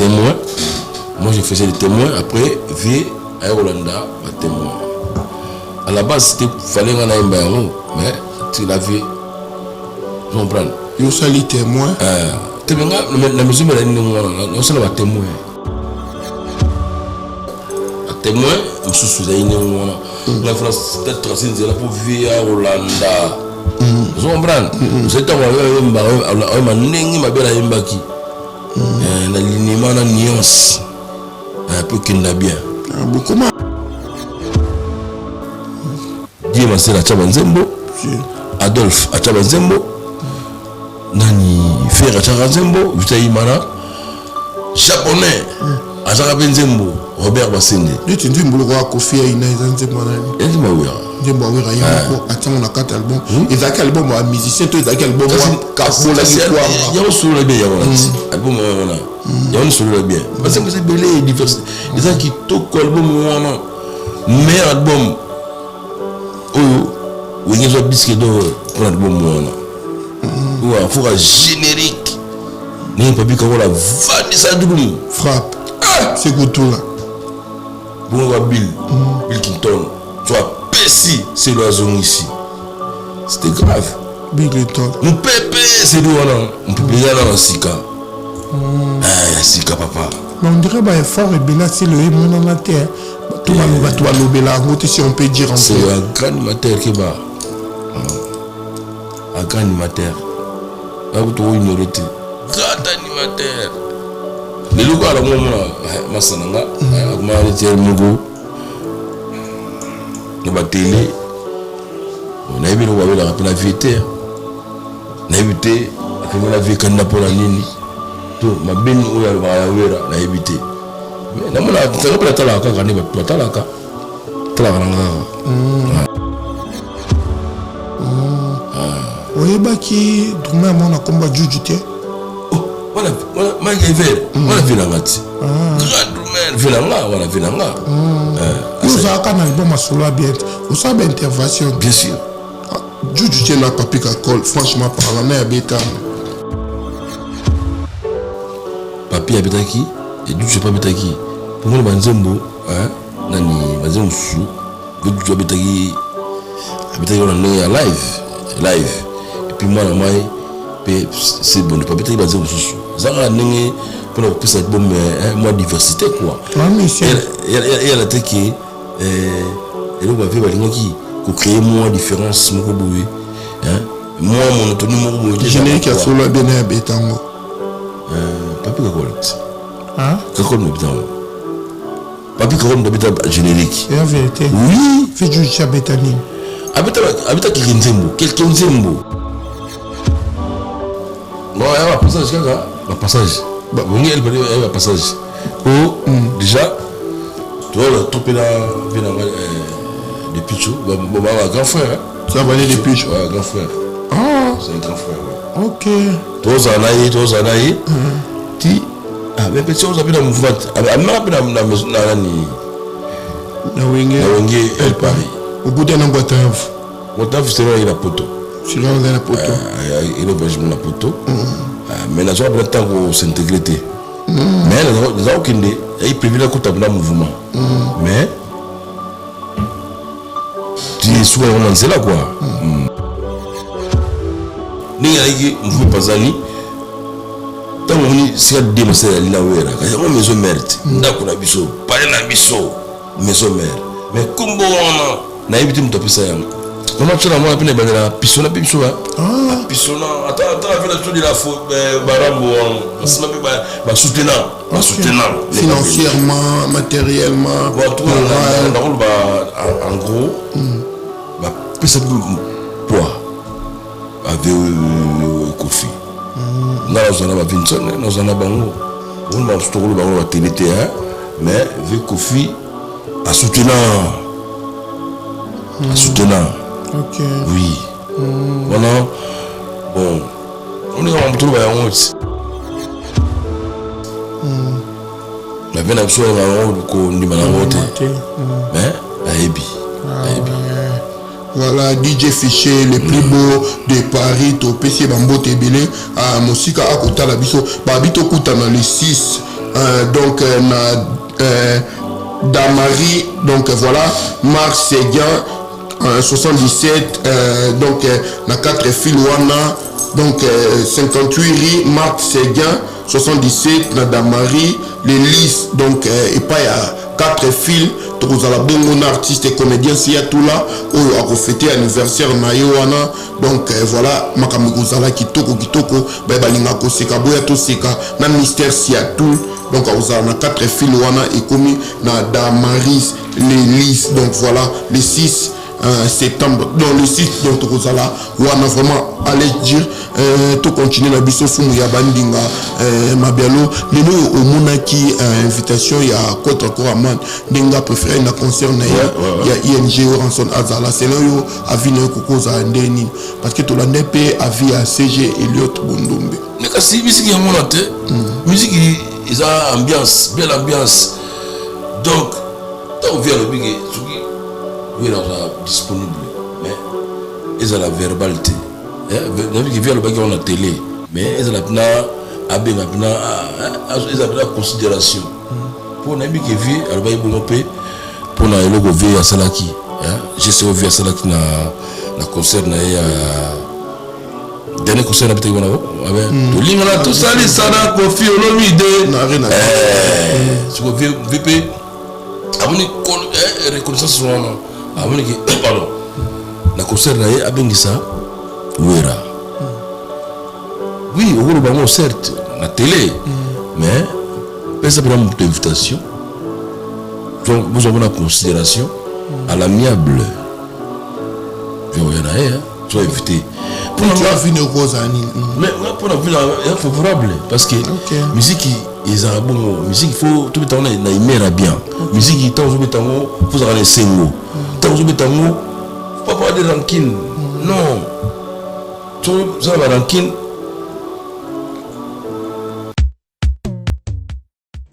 Batémoin, moi je faisais les témoins, après vie aye kolanda batémoin. À la base c'était fallait nga nayemba yango, mais ti la vie, tu comprends? Yo osali témoin. Te, me nga na maison mère ndenge wana naosala batémoin. Batémoin mosusu ezali ndenge wana. Nga France peut-être tracé nzela mpo vie ya kolanda, ozo comprendre? Ozali ntango ayemba, ayemba ndenge mabe nayembaki na linima na nuance mpo ekenda bien. Bokoma. Die Masela atya banzembo, Adolphe atya banzembo, nani, Fer atyaka nzembo, Vita Imana japonais azaka mpe nzembo, Robert Basende. Neti nzembo lokola Kofi Aina, eza nzembo nani? Nzembo awera. Nzembo awera ye moko atiango na kati album. Ezalaki album ya musicien to ezalaki album kabolaki kwanga? Yango solola bien, yango nati album wana, yango ni solola bien. Banzembo eza ebele, diversité eza kitoko. Album wana, meilleur album oyo Wenge ezwa disque d'or mpona album wana. Oyo afoka générique ndenge Papi Kakola vandisa drum. Frappe sekutula. Bongo ba Bill Clinton so apesi selo, azongisi, c'était grave. Bill Clinton. Mopepe selo wana, mopepe eza na sika ya sika, papa. Mais on dirait baeffort ebele asili oyo emonana te, to bato balobela yango te, si on peut dire. C'est un grand animateur keba, un grand animateur akuti oignore te, grand animateur. Lelo kaka nango omona masa na nga akoma neti moko na batele. Nayebi eloko babelaka mpe na vie te, nayebi te akengela vie kanda mpona nini to mabeni oyo alobaka ya Wera, nayebi te. Namona tanga mpe natalaka kaka nde bato batalaka, talaka na nga kaka. Oyebaki drummer mona komba Juju te? Mike Ever wana vie nanga ti, grand drummer vie nanga wana, vie nanga. Yo ozalaka na album masolo ya bien te, osala baintervention? Bien sûr. Juju tie na Papi Kakol, franchement parlant, na ya betama. Papi abetaki, Juju mpe abetaki mpomona banzembo nani, banzembo mosusu Juju abetaki, abetaki wana ndenge ya live live. Et puis mwana mai mpe c'est bon, abetaki banzembo mosusu. Eza kaka ndenge mpona kopesa album mwa diversité quoi. Eyala te ke eloko bavie balingaki kocréer mwa différence moko boye, mwa monotonie moko boye. Générique ya solo bien ya betango? Papi Kakol ti Kakol mobeta yango, Papi Kakol mobeta générique. Ya vérité? Oui. Fe Juju abeta nini? Abeta keke nzembo, quelque nzembo. Bon, ya bapassage kaka, bapassage bongi ya bapassage po déjà toza topela vie nanga depuis tout bon, ba grand frère. Ça va aller depuis. Ouais, grand frère. Ah. C'est un grand frère, ouais. Ok. Tozala na ye, tozala na ye ti. Ah, mais petit oza mpe na mouvement, amemaka mpe na nani. Na Wenge. Na Wenge El Paris. Okuta na Ngwatavu? Ngwatavu sera ye na poto. Sera oza na poto. Elo voyage na poto, mais nazwaka mpena ntango s'intégrer te, mais naza kokende yayi prévu nakota mpena mouvement, mais ti suka yango na nzela quoi. Ndenge ayaki mouvement epazani, ntango omoni sika de masala yali na Wera, kasi yango maison mère te, ndako na biso, pale na biso maison mère. Mais kombo wana nayebi te moto apesa yango. Mama tso na mwana mpe na ebandela pisona mpe biso bapisona, ata na vie na biso de la barambo wana basima mpe basoutenant, basoutenant. Financièrement, matériellement? Nakoloba en gros bapesa mpe poids ave Kofi. Nga nazwa na baVinson, nazwa na bango oni bamosusu, tokoloba bango batele te, mais ve Kofi asoutenant, asoutenant. Oui, wana bon, oninga mamoto oloba yango ti na vie na biso yango kondima nango te, mais nayebi, nayebi. Voilà, DJ Fiché, le plus beau de Paris, topesi ye bambote ebele mosika akotala biso. Babi tokutana le 6 Donc na Damari, donc voilà, Marc Seguin 77, donc na 4 fil wana, donc 58 ri Marc Seguin 77 na Damari les Lys, donc epai ya 4 fil tokozala bongo na artiste et comédien Siatula oyo akofete anniversaire na ye wana. Donc voilà, makambo ekozala kitoko kitoko, baye balingaka koseka boya toseka na Mister Siatul. Donc akozala na 4 fil wana ekomi na Damaris les Lys, donc voilà, le 6 septembre, donc le 6, donc tokozala wana vraiment. Allez dire tocontinue na biso fumu ya bandinga mabialo. Lelo oyo omonaki invitation ya Contre Koraman, ndenge apréféré na concert na ye ya ING Oranson azala, selon yo avis na yo koko ozala nde nini? Parce que tolanda mpe avis ya CG Eliot Bondombe. Mais kasi musique yango na te, musique eza ambiance, belle ambiance. Donc ntango vieux alobi ke soki oyo nazala disponible, mais ezala verbal te. Nayebi ke vieux alobaki yango na télé, mais ezala mpena abenga mpena, ezala mpena considération, mpo nayebi ke vieux alobaki bongo mpe mpona eloko vieux asalaki, geste oyo vieux asalaki na concert na ye ya dernier concert na bitaki wana, tolingana tosalisana Kofi Olomide. Siko vieux mpe amoni reconnaissance wana, amoni ke, pardon, na concert na ye abengisa Wera. Oui, okoloba yango certes na télé, mais pesa mpena moto invitation, bozwa mpona considération à l'amiable, oya na ye so invité. Mpona Mais mpona vi ya favorable, parce que musique ezalaka bongo. Musique, faut tobeta yango na humeur ya bien. Musique, ntango ozobeta yango, faut ozalaka na esengo. Ntango ozobeta yango, faut pas de rancune. Non, tozala ba rancune.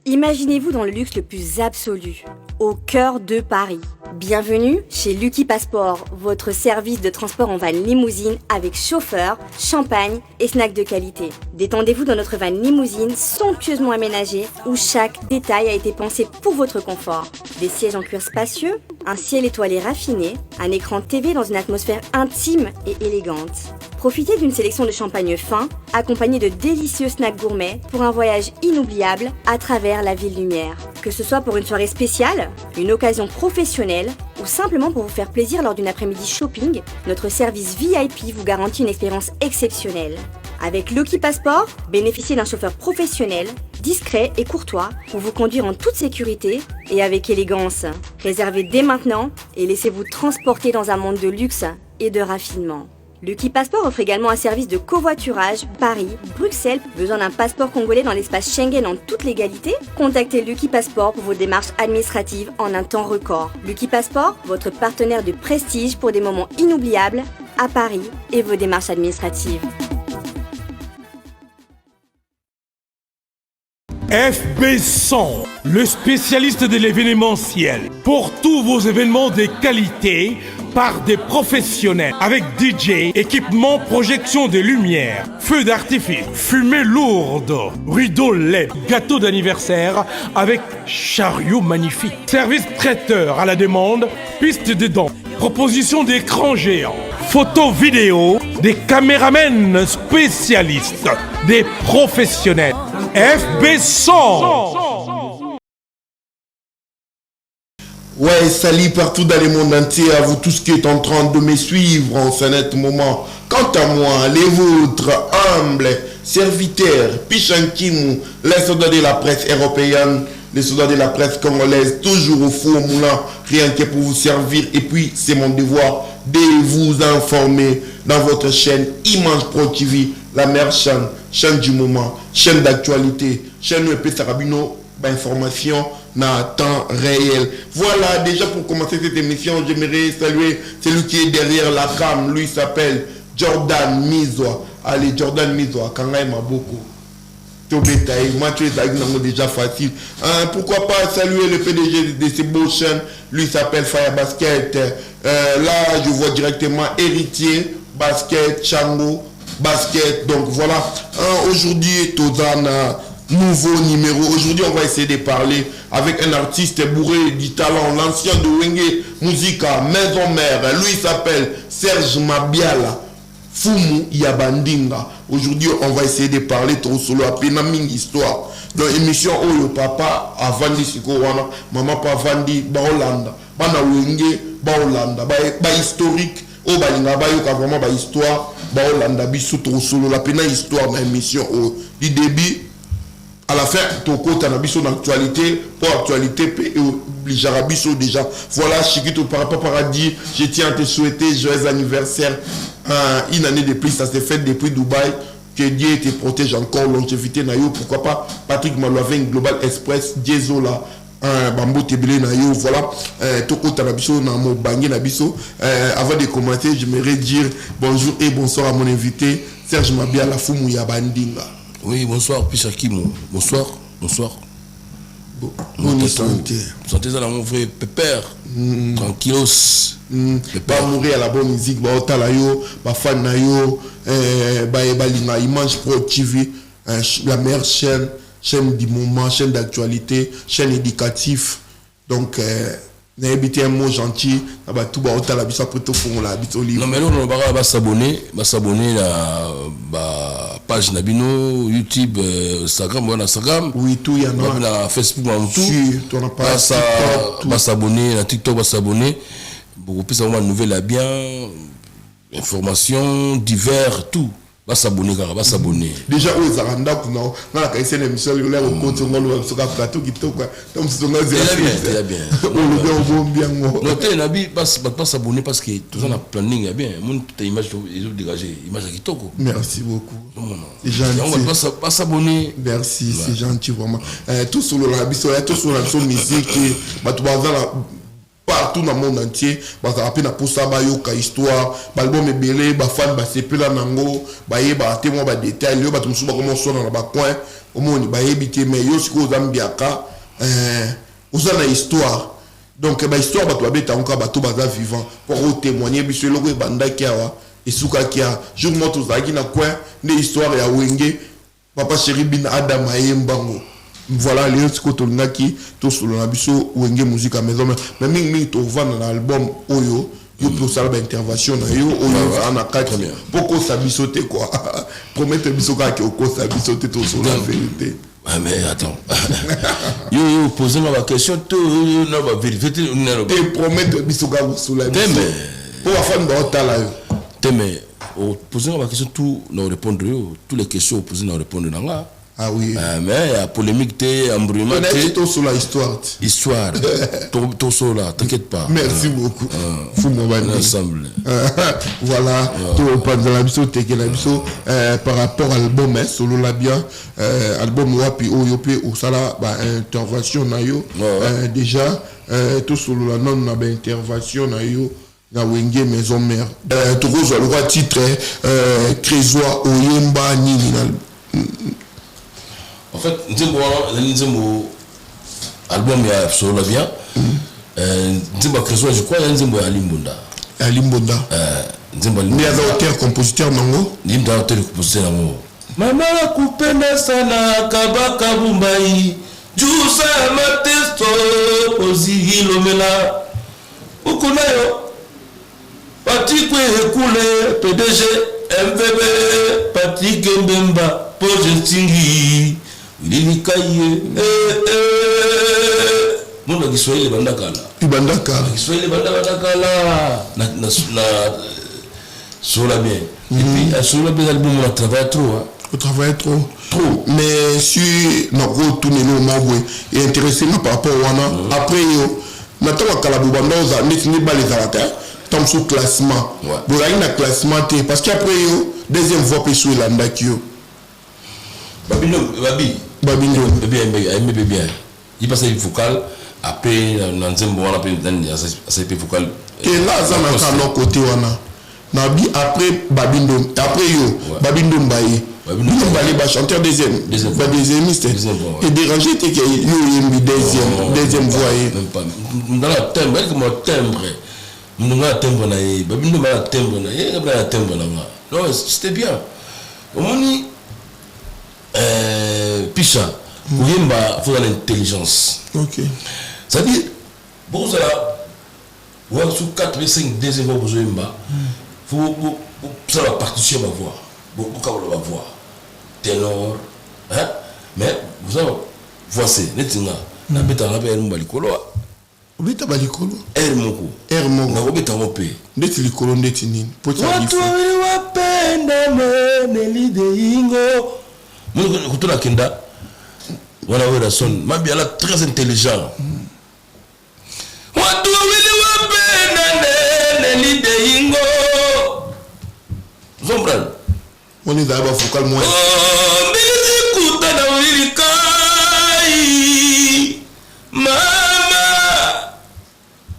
Imaginez-vous dans le luxe le plus absolu, au cœur de Paris. Bienvenue chez Lucky Passport, votre service de transport en van limousine avec chauffeur, champagne et snacks de qualité. Détendez-vous dans notre van limousine somptueusement aménagée où chaque détail a été pensé pour votre confort. Des sièges en cuir spacieux, un ciel étoilé raffiné, un écran TV dans une atmosphère intime et élégante. Profitez d'une sélection de champagne fin, accompagnée de délicieux snacks gourmets pour un voyage inoubliable à travers la ville lumière. Que ce soit pour une soirée spéciale, une occasion professionnelle ou simplement pour vous faire plaisir lors d'une après-midi shopping, notre service VIP vous garantit une expérience exceptionnelle. Avec Lucky Passport, bénéficiez d'un chauffeur professionnel, discret et courtois pour vous conduire en toute sécurité et avec élégance. Réservez dès maintenant et laissez-vous transporter dans un monde de luxe et de raffinement. Lucky Passport offre également un service de covoiturage Paris, Bruxelles. Besoin d'un passeport congolais dans l'espace Schengen en toute légalité? Contactez Lucky Passport pour vos démarches administratives en un temps record. Lucky Passport, votre partenaire de prestige pour des moments inoubliables à Paris et vos démarches administratives. FB 100, le spécialiste de l'événementiel. Pour tous vos événements de qualité, par des professionnels avec DJ, équipement, projection de lumière, feu d'artifice, fumée lourde, rideau LED, gâteau d'anniversaire avec chariot magnifique, service traiteur à la demande, piste de danse, proposition d'écran géant, photos vidéo, des caméramens spécialistes, des professionnels. FB 100. Ouais, salut partout dans le monde entier, à vous tous qui êtes en train de me suivre en ce net moment. Quant à moi, les vôtres, humbles, serviteurs, Pichankimu, les soldats de la presse européenne, les soldats de la presse congolaise, toujours au four au moulin, rien que pour vous servir. Et puis, c'est mon devoir de vous informer dans votre chaîne Image Pro TV, la meilleure chaîne, chaîne du moment, chaîne d'actualité, chaîne où Sarabino, information dans temps réel. Voilà, déjà pour commencer cette émission, j'aimerais saluer celui qui est derrière la cam. Lui s'appelle Jordan Mizwa. Allez, Jordan Mizwa, Kangai Maboko. Tobetaï, moi tu es déjà facile. Hein, pourquoi pas saluer le PDG de ces beaux chaînes. Lui s'appelle Fire Basket. Là, je vois directement Héritier, Basket, Chango, Basket. Donc voilà. Hein, aujourd'hui, Tozana, Nouveau numéro. Aujourd'hui, on va essayer de parler avec un artiste bourré du talent, l'ancien de Wenge Musica, Maison Mère. Lui s'appelle Serge Mabiala. Fumu ya Bandinga. Aujourd'hui, on va essayer de parler trop solo à peine mingi histoire. Donc émission oyo papa avandi siko wana, maman pa avandi ba Hollande, bana Wenge ba Hollande, ba historique oyo balinga bayoka vraiment ba histoire ba Hollande biso trop solo la peine histoire na émission oyo du début à la fin. Tokota na biso na actualité, pour actualité pe obligeara biso déjà. Voilà, Chiquito par rapport paradis, je tiens à te souhaiter joyeux anniversaire, une année de plus, ça s'est fait depuis Dubaï. Que Dieu te protège encore, longévité na yo. Pourquoi pas Patrick Malouaven, Global Express, Diezola, bambote ebele na yo. Voilà, tokota na biso na mobange na biso. Avant de commencer, j'aimerais dire bonjour et bonsoir à mon invité Serge Mabiala, Fumu ya Bandinga. Oui, bonsoir Pisha Kimo, bonsoir, bonsoir. Bonne santé. Santé, ça mon vrai pépère. Tranquillos. Bamourir à la bonne musique, baotala yo, bafan na yo, balinga Image Pro TV, la meilleure chaîne, chaîne du moment, chaîne d'actualité, chaîne éducative. Donc nayebi te, un mot gentil na bato baotala biso, après tofongola biso livre. Non mais là, on va bas'abonner na ba page na bino YouTube, Instagram, wana Instagram. Oui, tout y en a. Na Facebook, na tout. Sur ton page TikTok, tout. Bas'abonner na TikTok, bas'abonner beaucoup plus, avoir nouvelle à bien, information divers, tout. Bas'abonner kaka, bas'abonner. Déjà oyo ezalaka ndako na nga, nakanisi na émission likolo ya kokoti ngo, oloba biso kaka plateau kitoko to mosusu nga. Eza bien. Olobi obombi yango. Non te, nabi bato bas'abonner parce que toza na planning ya bien. Moni ta image ezodégage, image ya kitoko. Merci beaucoup. C'est gentil. Bas'abonner. Merci, c'est gentil vraiment. Tosolola biso ya, tosolola biso musique. Bato baza na partout na monde entier, bazala mpe na mposa bayoka histoire. Baalbum ebele, bafan basepela nango, bayebaka te mwa badetail. Yo, bato mosusu bakoma oswana na bacoin, omoni bayebi te. Mais yo sikoyo oza mbiaka, oza na histoire. Donc bahistoire bato babeta yango kaka bato baza vivant mpo kotémoigne biso eloko ebandaki awa, esukaki awa. Jour moko tozalaki na coin nde histoire ya Wenge, papa chéri bin Adam ayembango. Voilà, lelo sikoyo tolingaki tosolola na biso Wenge Musica Maison, mais mingimingi tovanda na album oyo yo mpe osala baintervention na yo, oyo ozala na kati. Mpo kosa biso te quoi, promettre biso kaka ke okosa biso te, tosolola vérité. Ah, mais attends, yo poser nga baquestion to na bavérité te. Te, promettre biso kaka kosola biso mpo bafani baotala yo. Te, mais oposer nga baquestion, tout na répondre yo, toutes les questions opposé na répondre na nga. Ah oui. Mais ya polémique te, embrouillement te. Tosola histoire. Histoire tosola, t'inquiète pas. Merci beaucoup, Fumo Bandi. Ensemble. Voilà, topanzala biso tekela biso par rapport album, solola bien album wapi oyo mpe osala baintervention na yo. Déjà tosolola nano na baintervention na yo na Wenge Maison Mère. Tokozwa lokwa titre Trésor, oyemba nini na? En fait, nzembo wana ezali nzembo album ya Solola bien. Nzembo ya Trésor, je crois ya nzembo ya Limbunda. Ya Limbunda. Nzembo. Nde aza auteur compositeur nango. Nde auteur compositeur nango. Mama nakupenda sana, kabaka bumbai jusa ya matesto ozihilomela uku nayo Patrick Ekule, PDG MVB, Patrick Mbemba Poje Ntingi Wililikaye. Mona Kiswahili ebanda kala. Ebanda kala. Kiswahili ebanda banda kala na Solola bien. Et puis Solola bien, album, on a travaillé trop, hein. On travaille trop. Trop. Mais si nakotunela oma boye, intéressé nga par rapport wana, après yo na ntango ya kala, bobanda oza neti nde bale ezalaka ntango mosusu classement, bozalaki na classement te, parce que après yo deuxième voix mpe so elandaki yo. Babi, babi. Babi Ndomi. Babi ayembi mpe bien, ye mpe asali vocal après na nzembo wana mpe nani asali mpe vocal. Te, nga aza na kaka na côté wana nabi après Babi Ndombe, après yo Babi Ndombe aye, bino bale bachanteur deuxième, badeuxiémiste, edérange te ke yo oyembi deuxième voix ye? Nga na timbre ayaki mo timbre, nga na timbre na ye, Babi Ndombe na timbre na ye, nga mpe na timbre na nga. Non, c'était bien. Omoni Pisha, koyemba faut ozala intelligence. Ok. C'est-à-dire bokozala wana su 4 5 deuxième voix bozoyemba, faut bosala bapartition ya bavoix, bokabola bavoix ténor, hein? Mais bozala voix c neti nga nabetaka mpe aire moko balikolo. Obeta balikolo? Aire moko. Aire moko. Nakobeta yango mpe. Ndeti likolo ndeti nini? Watu wawili wapendane nelideingo kuto nakenda wana Werrason Mabiala, très intelligent. Watu wawili wapendane nelideingo, comprendre? Wana ezala bavocal mwa. Mbili zikutana wili kai mama,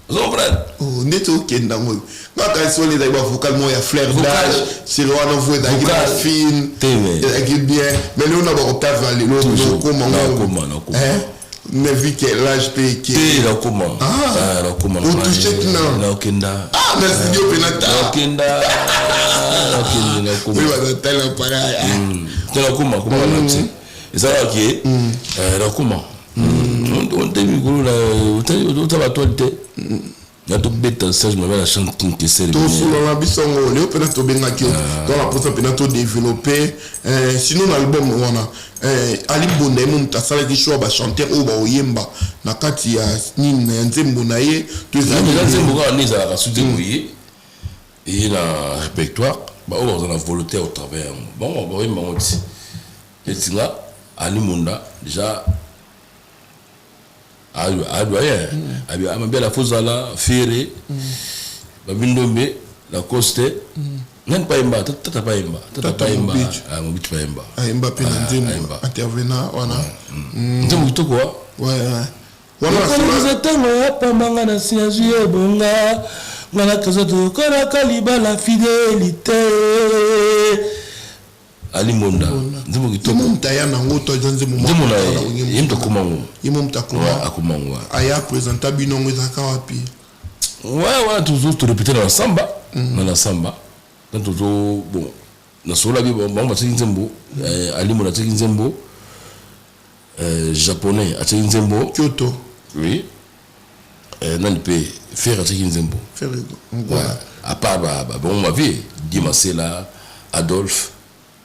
comprendre? Oh, ndeti okenda ngo ngaka si wana ezalaki bavocal moko ya fleur d'âge sere wana, voix ezalaki Vocal. na fine. Te, mais- Ezalaki bien, mais lelo na baoctave na lelo Toujours. okoma. Nakoma, nakoma. Mais vu que l'âge mpe eke. Te, nakoma. Ah. Ah, nakoma. Otouche tina. Nakenda. Ah, na studio mpena ta. Nakenda, nakende, nakoma. Oyo bazatala para. Te, nakoma, koma na ti ezalaka ke nakoma te mikolo ota batoile te na tobeta Serge Mabe na chante King Kester. Tosolola biso yango lelo mpena tobengaki yo to na mposa mpena todéveloppe. Sinon na album wana, Ali Bonda ye mo moto asalaki choix bachanteur oyo baoyemba na kati ya nini, ya nzembo na ye to eza ezalaki nzembo kaka nde ezalaka suti boye, eye na répertoire, baoyo baza na volonté ya kotravaille yango, bango bayemba yango. Ti neti nga, Ali Munda déjà adoyen Mabiala, fozala Ferre, Babindombe, Lacoste, nani payemba, tata payemba, tata Tata payemba. Mobitu. Ah, Mobitu payemba. Ayemba mpe na nzembo. Ayemba. Intervenant wana. Nzembo kitoko wa. Ouais. Wana Nakolekisa ntango ya pambanga na si nazwi ebonga nga na kaza toyokanaka libala fidélité. Ali Monda, nzembo ye kitoko. mo moto aya nango to eza nzembo Nzembo na moko ye, ye moto akoma ngo. Ye mo moto akoma? Akoma ngo. Aya présenta bino yango ezalaka wapi? Ouais, wana tozo torépété na samba, na samba tant tozo. Bon, nasolola bi bango batiaki nzembo, Ali Monda atiaki nzembo, japonais atiaki nzembo. Kyoto. Oui. Nani mpe, Ferre atiaki nzembo. Ferre. Ouais. À part bango bavie Di Masela, Adolphe,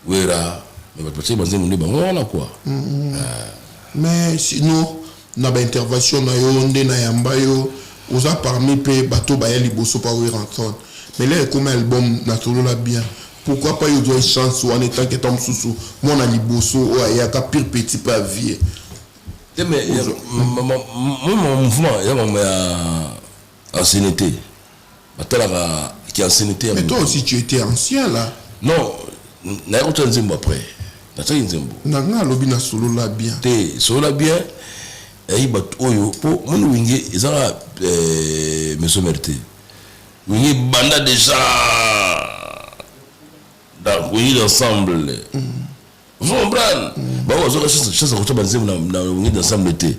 Wera, mais bato batiaki banzembo nde bango wana quoi. Mais sinon na baintervention na yo nde na yamba yo, oza parmi mpe bato baya liboso pa Werrason, mais là ekomi album nasolola bien, pourquoi pas yo ozwa chance wana etanke ta mosusu mwana liboso oyo ayaka pire petit mpe avie? Te, mais mo mouvement eza mambo ya ancienneté, batalaka ki ancienneté ya Mais toi moto. aussi, tu étais ancien là. Non, naye kotya nzembo après, natiaki nzembo. Na nga alobi nasolola bien. Te, solola bien eyi bato oyo mpo moni Wenge ezaka Maison Mère te. Wenge banda déjà dans Wenge d'ensemble, vous comprendre, bango bazwaka chance ya kotya banzembo na Wenge d'ensemble te.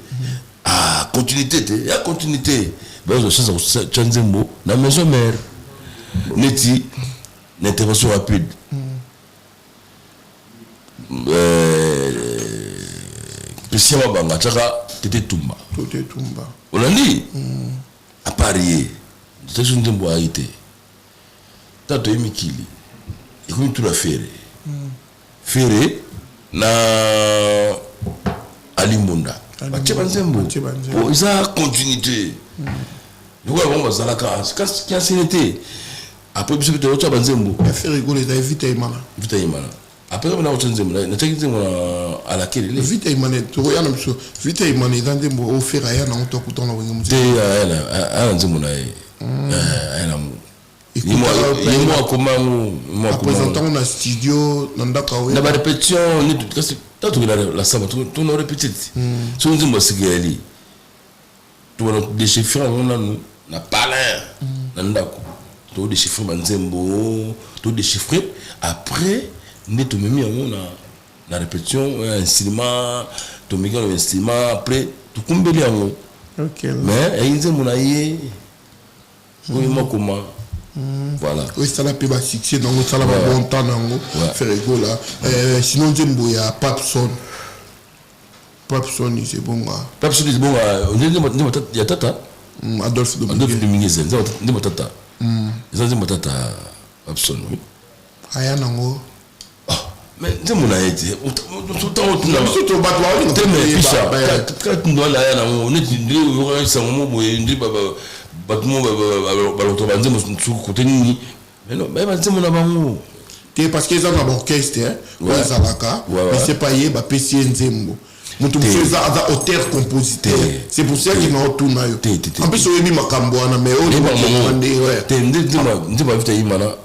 Ah, continuité te, ya continuité, bazwa chance ya kotya nzembo na Maison Mère neti na intervention rapide. Christian Mabanga atiaka Tete Tumba. Tote Tumba. Olandi, à part ye so nzembo ayi te. Ta toye mikili, ekomi tula Ferre, Ferre na Ali Mbonda batie banzembo. Batie banzembo. Po eza continuité lokola bango bazalaka kiansene te. Après biso mpe toyotia banzembo. Ya Ferre Gola ezali Vita Imana. Vita Imana. Après na kotya nzembo, natiaki nzembo na Alakelele. Vita Imana, tokoya na biso Vita Imana, eza nzembo oyo Ferre aya nango to akutana na Wenge Te. Muzika? Aya na nzembo na ye, aya nango. Ye mo akoma yango, ye mo akoma Apresente yango. yango na studio na ndako Na awe? barépétition neti, kasi ta tokenda la samba, tona répété ti soki nzembo asiki yali, tobana déchiffre yango nanu na palin na ndako, todéchiffre banzembo, todéchiffre, après nde tomemi yango na répétition ya instrument, tomeki yango na instrument, après tokumbeli yango. Mais eyi nzembo na ye oyo makoma, voilà. Oyo esala mpe basuccès nango, esala babon temps nango. Ferre Gola. Sinon nzembo ya Papson? Papson Izebonga. Papson Izebonga nzembo ya tata. Adolphe Dominguez. Adolphe Dominguez nzembo tata. Eza nzembo tata Papson, oui. Aya nango. Ah, mais nzembo na ye te. Ntango tuna. Biso bato baolinga Te mais pisa. Kaka tuna na ya nango neti nde oyokaka sango mo boye nde bato mo balokota banzembo kote nini. Mais non, bayeba nzembo na bango. Te parce que eza na baorchestre oyo ezalaka, mais c'est pas ye bapesi ye nzembo. Moto mosusu eza aza auteur compositeur. C'est pour ça que na otuna yo. En plus oyebi makambo wana, mais oyo te nzembo avita yimana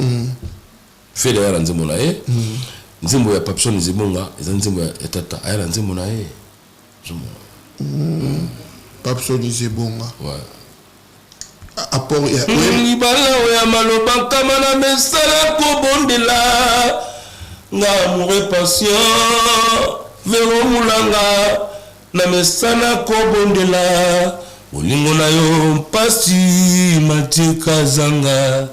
Fele aya na nzembo na ye. Nzembo ya Papson Zebonga eza nzembo ya tata, aya na nzembo na ye. Papson Zebonga. Apport ya libala oyo ya maloba nkama na mesala kobondela nga amour passion Vero Mulanga na mesana kobondela bolingo na yo mpasi Mathieu Kazanga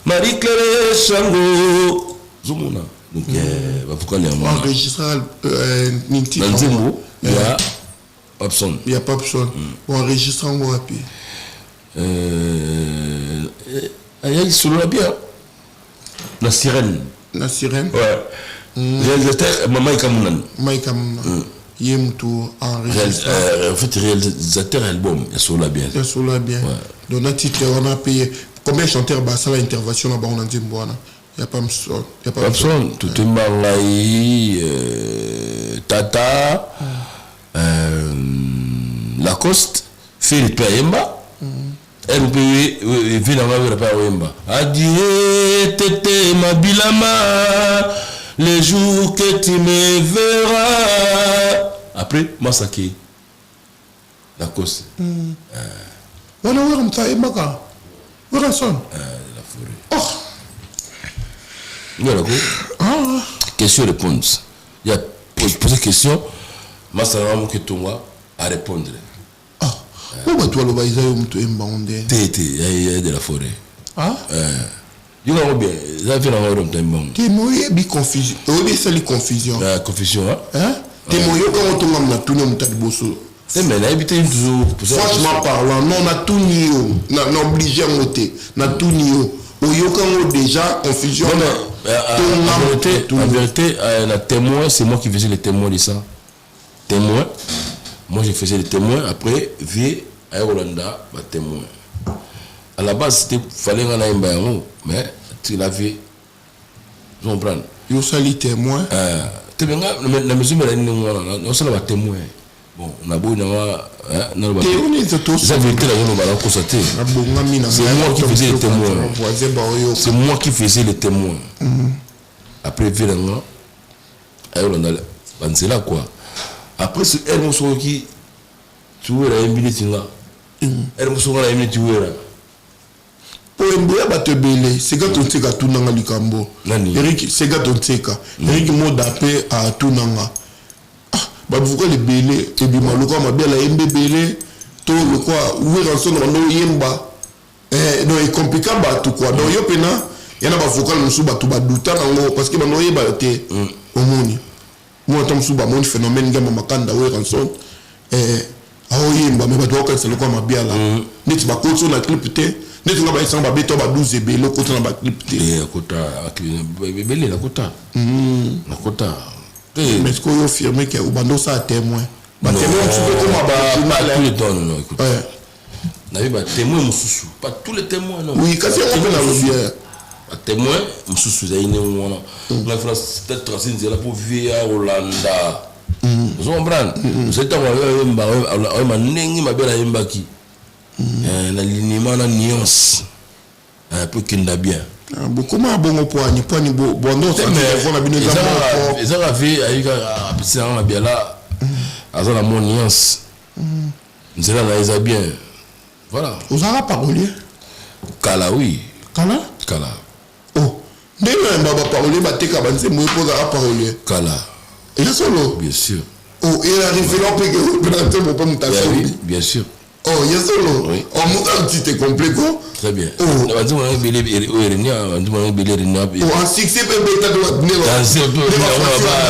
Marie Claire Shango ozomona. Donc bavokali yango enregistre na nzembo ya Papson. Ya Papson. Enregistre yango wapi? Ayaki solo bien na Sirène. Na Sirène. Ouais. Réalisateur Mike Amunan. Mike Amunan. Ye mutu enregistre. En fait réalisateur album ya solo bien. Ya solo bien. Donc na titre on a payé combien chanteur basala intervention na bango na nzembo wana? Ya Papson. Ya Papson tutemba ngai Tata Lacoste Philippe Ayemba. RP vina nga pe ayemba. Adieu tete mabilama les jours que tu me verras. Après Masaki Lacoste. Wana wera mta ayembaka. Wera son. La forêt. Oh. Ngala ko. Ah. Question réponse. Il y a poser question, Masala Moketonga à répondre. Ah. Po bato baloba eza yo moto oyemba ngo nde. Te te, ya de la forêt. Ah? Yo nango bien, eza vie nango oyo moto oyemba ngo. Te mais oyebi confusion, oyebi esali confusion. Ah, confusion, hein? Hein? Te mais oyoka ngo tonga na tuni moto ya liboso. Te mais nayebi te toujours. Franchement parlant, non na tuni yo, na obligé yango te, na tuni yo. Oyoka ngo déjà confusion. Non mais en vérité, la témoin, c'est moi qui faisais le témoin de ça. Témoin. Moi, je faisais le témoin. Après, vie à Rolanda, bah, témoin. À la base, c'était fallait en aille mais tu l'as vu. Tu comprends? Yo sali témoin. La mesure mais la on sala témoin. Bon, na boy na na ba. Ça vérité la on va constater. C'est moi qui faisais le témoin. C'est moi qui faisais le témoin. Après vie là, à Rolanda, c'est là quoi. Après c'est elle moso qui tu vois la minute là. Elle moso la minute tu vois là. Po emboya bato ebele, Sega Tonteka atunanga likambo. Eric Sega Tonteka. Eric Moda pe atunanga. Ah, ba vocal ebele ebima lokwa mabela yembe ebele to lokwa Werrason bando yemba. Eh donc e compliqué bato quoi. Donc yo pena yana ba vocal mosusu bato baduta nango parce que bando yeba te. Omoni. Moi tam suba mon phénomène ngamba makanda Werrason. Eh aoyemba mais bato bakanisa lokwa mabiala. Neti bakotso na clip te. Neti nga bayesanga babeto ba 12 ebele okota na baclip te. Akota ebele nakota. Nakota. Mais est-ce que yo affirme que obanda osala témoin? Ba témoin mosusu mpe koma ba journal. Tous les temps, non, écoute. Nayebi ba témoin mosusu, pas tous les témoins, non. Oui, kasi yango mpe nalobi. Ba témoin mosusu ezali ndenge wana. Nga fana peut-être tracé nzela po vie ya Rolanda. Ozo comprendre? Ozali ntango ayemba, ayemba ndenge mabe ayembaki. Na linima na nuance po kenda bien. Bokoma bongo poani poani bondo na bino eza moko. Ezaka vie ayika apesi nanga na biala aza na mon nuance. Nzela na eza bien. Voilà. Ozaka parolier? Kala oui. Kala? Kala. Oh, ndenge na ba parolier bateka ba nzembo po ozaka parolier. Kala. Eza solo? Bien sûr. Oh, et la référence pe que na nzembo pe mutasombi. Oui, bien sûr. Oh, yes solo. Oui. Oh, mon petit est complet quoi. Très bien. Oh, na banzembo na ebele oyo erenia, banzembo na ebele erenia. Oh, en succès pe beta to ne ba. Danser to ne ba.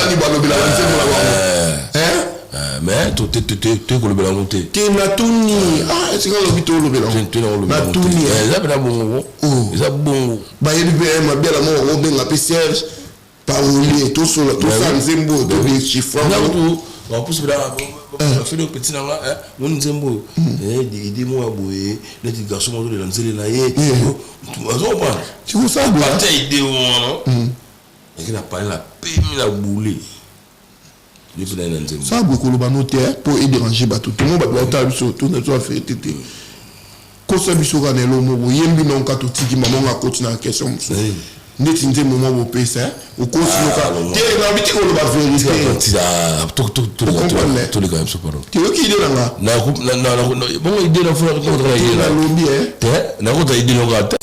Ni balobela banzembo na bango. Hein? Mais tokolobela yango te. Te, natuni, ah, esika olobi tolobela yango, natuni. Eza mpena bongo, eza bongo. Bayebi mpe Mabiala moko obenga mpe Serge parolier, tosola, tosala nzembo oyo, todéchiffre. Bapusi bafili petit na nga, moni nzembo oyo, idée moko ya boye, neti garçon moko azolela nzele na ye, azocomprendre. Tikosala. Parti ya idée wana eke na pale na pemi na bule neti na ye na nzembo. Sala boye, koloba no te mpo edéranger bato. Tomo bato baotala biso, tona biso bafete te, kosa biso kaka na elo moko oyembi nonka, totiki mama ngo akoti na question mosusu, ndeti nzembo moko bopesa okosi noka te, nabi te, koloba vérité. Toleka biso, pardon. Te, yoki idée na nga. Bongo idée nalobi. Te, nakota idée noka te.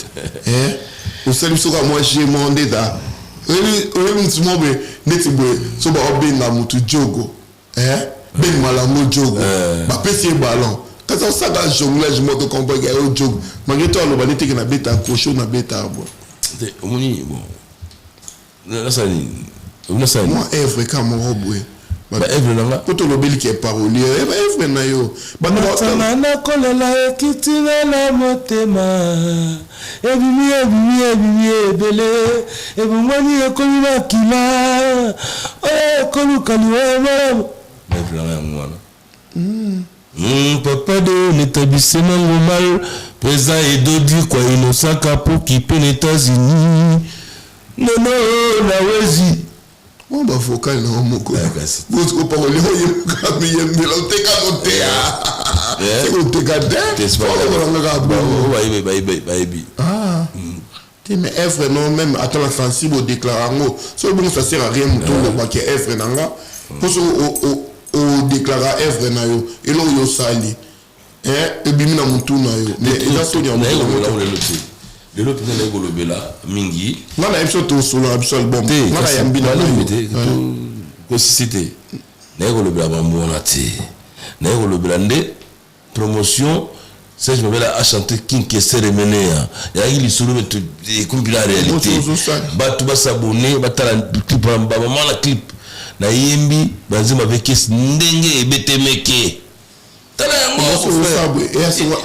Osali biso kaka mwa jeu moko nde eza oyebi mutu moko boye, neti boye so baobenga mutu jogo, bengi malango jogo, bapesi ye ballon, kasi osaka jonglage moko, comprendre yo jogo, malgré to aloba neti eke nabeta crochet, nabeta boye. Te, omoni, bon, nasala nini, nasala mwa œuvre ka moko boye. Baœuvre na nga? Po tolobeli ke parolier, baœuvre na yo. Matanga nakolela ekitinga na motema, ebimi, ebimi, ebimi ebele, ebongwani, ekomi makila oyo ekoluka liwa malamu. Baœuvre na nga yango wana. Papa de l'établissement normal, président Edodi kwa Innocent pour quitter les États-Unis. Nono nawezi. Mwa bavocal na yo moko oparolier oyebuka miyembela, oteka koteya, oteka te, olongaka bongo. Bayebi, bayebi. Te, mais œuvre non, même ata na sensible odéclare yango, soki bongo ça sert à rien. Moto olobaki œuvre na nga, mpo soki odéclara œuvre na yo, eloko yo osali ebimi na motu na yo, mais eza soni ya motu. Lelo te, lelo mpenza naye kolobela mingi. Nga nayebi biso tosolola biso album, nga nayambi na te, kosisi te. Naye kolobela mambo wana te, naye kolobela nde promotion. Serge Mabela a chanté King Kester Emeneya, yayaki lisolo, mais ekomi la réalité. Bato basabone, batala clip, bamama na clip nayembi banzembo avec kesi ndenge ebetemeke, tala yango,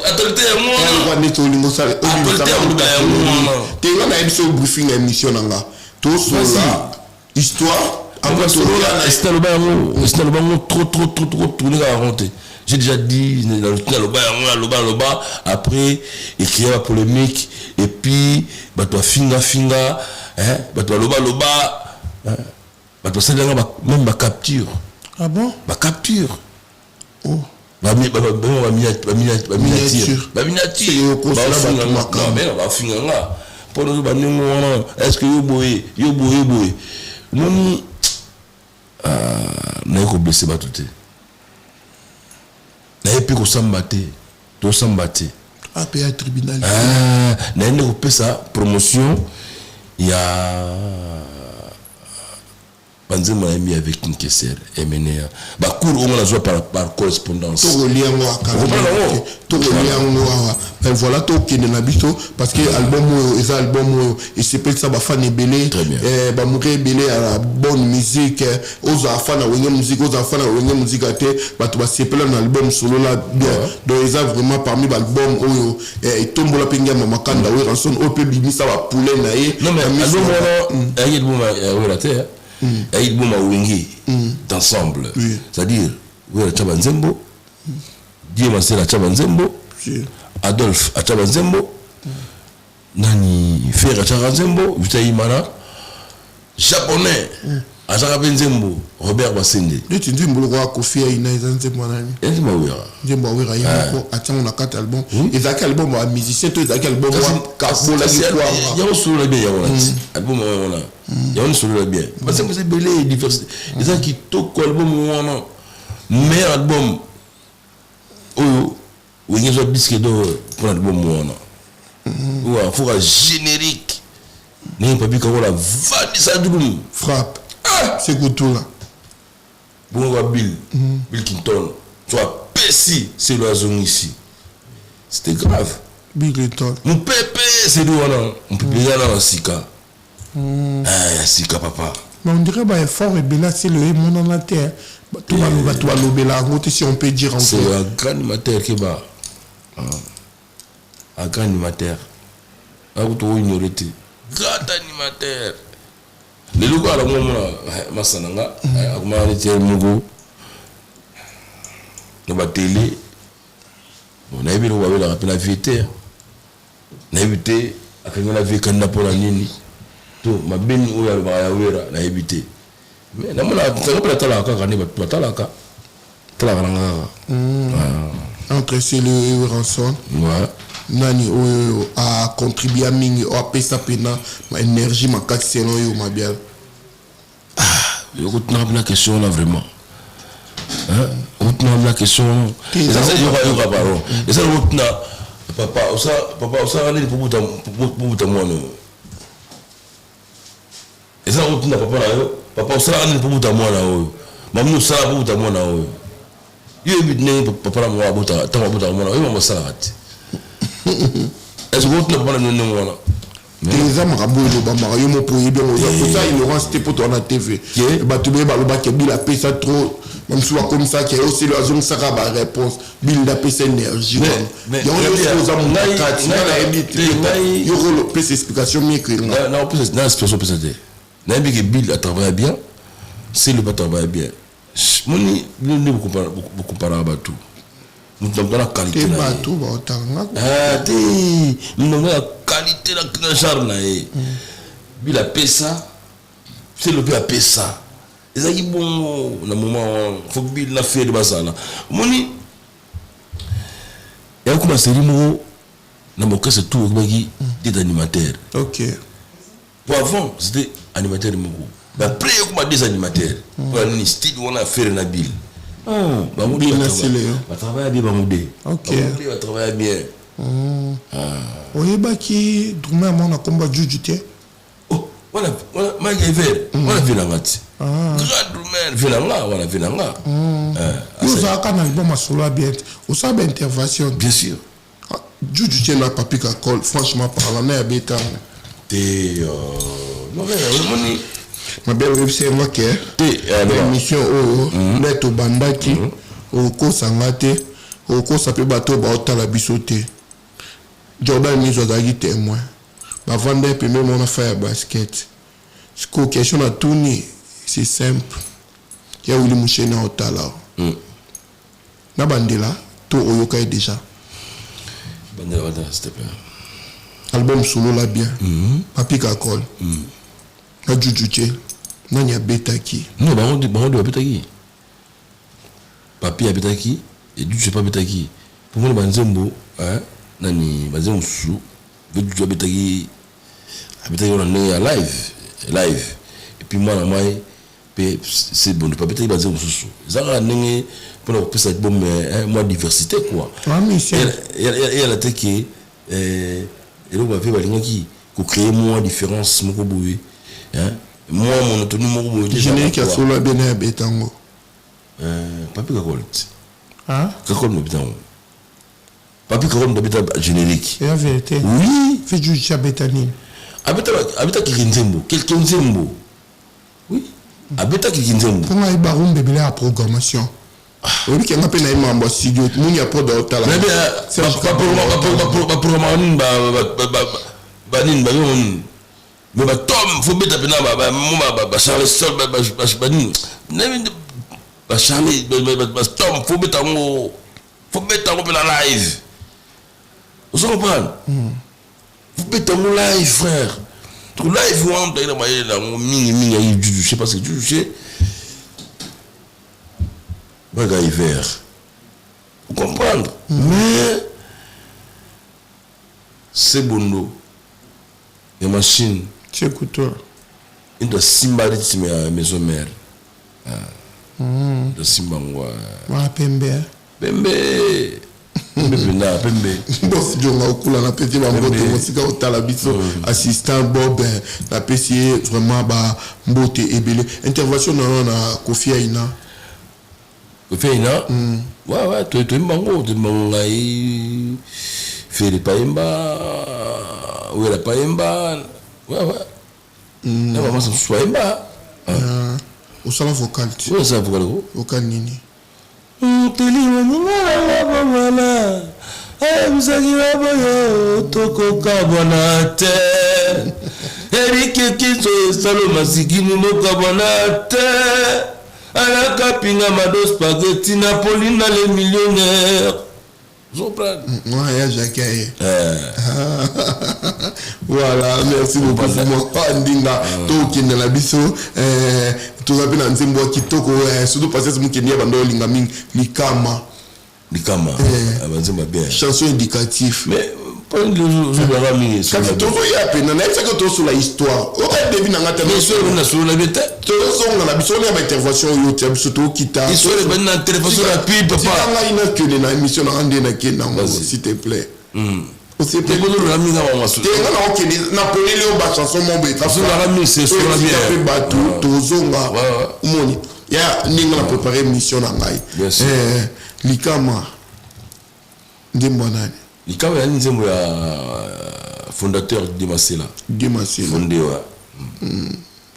actualité yango wana. Neti olingo osala te, nga nayebi so briefing ya émission na nga, tosolola histoire. Après aloba yango, esi naloba yango trop, trop, trop, trop, tourne kaka yango te. J'ai déjà dit, naloba yango, naloba, naloba, après écrire la polémique et puis bato bafingafinga, bato balobaloba, bato basalelanga même bacapture. Ah bon? Bacapture. Oh. Baminiature, baminiature, bafinga nga mpo nazo bandenge wana. Est ce que yo boye, yo boye, yo boye, omoni, naye koblesser bato te, naye mpe kosamba te, tosamba te. Ape ya tribunal. Naye nde kopesa promotion ya banzembo nayembi avec King Kester Emeneya, bacours oyo nazwa par correspondance. Tokolia yango akala, tokolia yango awa. Mais voilà, tokende na biso, parce que album oyo eza album oyo esepelisa bafan ebele, bamouri ebele ya bonne musique. Ozala fan ya Wenge Musique, ozala fan ya Wenge Musique te, bato basepela na album Solola bien. Donc eza vraiment parmi baalbum oyo etombola mpe ngiama makanda Werrason, oyo mpe bimisa bapoulet na ye. Non, mais album wana ayaki album ya Wera te, ayaki album ya Wenge d'ensemble, c'est-à-dire Wera atya banzembo, Die Masela atya banzembo, Adolphe atya banzembo, nani, Ferre atyaka nzembo, Vita Imana japonais azaka mpe nzembo, Robert Basende. Neti nzembo lokola Kofi Aina, eza nzembo nani? Nzembo Awera. Nzembo Awera, ye moko atiango na kati. Album ezalaki album ya musicien to ezalaki album kabolaki kwanga? Yango Solola bien, yango nati album wana, yango ni Solola bien, banzembo eza ebele, diversité eza kitoko. Album wana meilleur album oyo Wenge ezwa disque d'or mpona album wana, oyo afoka générique ndenge Papi Kakola vandisa drum. Frappe Sekutula. Bongo ba Bill Clinton so apesi selo, azongisi, c'était grave. Bill Clinton. Mopepe seli wana, mopepe eza na sika ya sika, papa. Mais on dirait baeffort ebele asili oyo emonana te. To bato balobela yango te, si on peut dire. C'est un grand animateur keba, un grand animateur akuti oignore te, grand animateur. Lelo kaka nango omona masa na nga akomaka neti ye moko na batele. Bon, nayebi eloko babelaka mpe na vie te, nayebi te akangi na vie kanda mpona nini to mabeni oyo alobaka ya Wera, nayebi te. Mais namona sango mpe natalaka kaka nde bato batalaka, talaka nanga kaka. Entre Celeo et Werrason, nani oyo acontribua mingi, oyo apesa mpena énergie makasi selon oyo Mabiala? Okotunaka mpena question wana vraiment, okotunaka mpena question wana. Yoka, yoka, pardon, eza okotuna papa: "Papa, osalaka nini po buta mwana oyo?" Eza kotuna papa na yo: "Papa, osalaka nini po buta mwana oyo?" Mamini osalaka po buta mwana oyo, yo yebi ndenge papa na moko abotaka. Ntango abotaka mwana oyo, mama osalaka te. Est-ce que otuna papa na bino ndenge wana? Eza makambo oyo elobamaka, yo moko oyebi yango, oza ignorance te mpo toza na TV. Bato beye balobaki Bill apesa trop, bamosusu bakomisaki osili azongisaka baréponse. Bill nde apesa énergie wana, yango nyonso oza moto kati nga nayebi te. Yo kolopesa explication mieux que nga. Na explication opesa te. Nayebi ke Bill atravaille bien, Celeo atravaille bien. Moni bino nde bokomparaka bato, moto na moto na qualité na ye. Bato baotanga. Te, moto na moto na qualité na genre na ye. Bill apesa, Celeo mpe apesa. Ezalaki bongo na moment wana. Faut Bill na Ferre bazala. Omoni yakoma série moko na orchestre tout okobaki des animateurs. Po avant c'était animateur moko, mais après ekoma des animateurs. Mpona nini? Style wana Ferre na Bill. Batravailla bien, bango de batravailla bien. Oyebaki drummer moko na komba Juju te? Wana Mike Ever wana, vie nanga ti grand drummer, vie nanga wana, vie nanga. Yo ozalaka na album masolo ya bien te, osala baintervention? Bien sûr. Juju tie na Papi Kakol, franchement parlant, na ya betango. Te, omoni. Mabe oyebisa yango ke émission oyo nde tobandaki, okosanga te, okosa mpe bato oyo baotala biso te. Jordan Miso azalaki témoin, bavanda ye pembeni mona fa ya basket. Sikoyo question na tuni, c'est simple: ya Wili Musheni aotala na bandela to oyoka ye déjà? Bandela, bandela, s'il te plaît. Album Solola bien, Papi Kakol na Juju Tie, nani abetaki? Non, bango bango nde babetaki. Papi abetaki, Juju mpe abetaki. Pomona banzembo nani, banzembo mosusu mpe Juju abetaki, abetaki wana ndenge ya live live. Et puis mwana mai mpe se bondo mpe abetaki banzembo mosusu. Eza kaka ndenge mpona kopesa album mwa diversité quoi. Eyala te ke eloko bape balingaki kocréer mwa différence moko boye, mwa monotonie moko boye. Générique ya Solo bien ya betango? Papi Kakol ti Kakol mobeta yango. Papi Kakol mobeta générique. Ya vérité? Oui. Fe Juju abeta nini? Abeta keke nzembo, quelque nzembo, oui, abeta keke nzembo. Mponga ayeba rumba ebele ya programmation, oyebi kenga mpe na ye mambo ya studio muni ya prod aotala. Baprogramaka nini, banini, babongo nini, mais batom faut beta mpena bacharleston, banini, bacharle, batom faut beta yango, faut beta yango mpena live. Ozo comprendre? Faut beta yango live, frère. Donc live wana moto ayina mayele na yango mingimingi ayi Juju Che, parce que Juju Che baga hiver, comprendre. Mais Sebondo ya machine. Écouteur. Into asimba rythme ya Maison Mère, into asimba yango. Wana pembe. Pembe, pembe mpenza, pembe. Boss Jonga Okula, napesi bambote mosika otala biso. Assistant Bob, napesi ye vraiment bambote ebele. Intervention na yo na Kofi Aina? Kofi Aina, ouais, toyemba yango, toyemba yango ngai, Ferre payemba, Wera payemba, ouais, na bamasa mosusu bayemba. Osala vocal te? Oyo asala vocal ko. Vocal nini? Mokili moninga na nga bomwana ayebisaki nga boye tokokabwana te erike kinso esalo masikini mokabwana te alakapinga mado spaghetti napoli na le millionnaire. Ozocomprendre? Ouais, ya Jacques aye. Voilà, merci beaucoup Fumo Ndinga. Tokende na biso toza mpe na nzembo ya kitoko, surtout Patience Mukendi ya bando olinga mingi likama. Likama, banzembo ya bien. Chanson éducatif. Mais ozolaka mingi. Kasi tozoya pena nayebisaki tosola histoire oka debi na nga te. Histoire na solo na bien te. Tozonga na biso olia baintervention oyo tia biso tokita. Histoire ebandi na intervention na pi papa. Tika ngai nakende na émission na nga nde nakende nango, s'il te plaît. Osepelozolola mingi na bango. Te, nga na okende napoleli oyo bachanson mo boye. Ozolaka mingi, c'est solo bien. Mpe bato tozonga omoni ya ndenge na préparé émission na ngai. Likama, nzembo ya nani? Likama yani nzembo ya fondateur Dimasela. Dimasela. Fondé wa.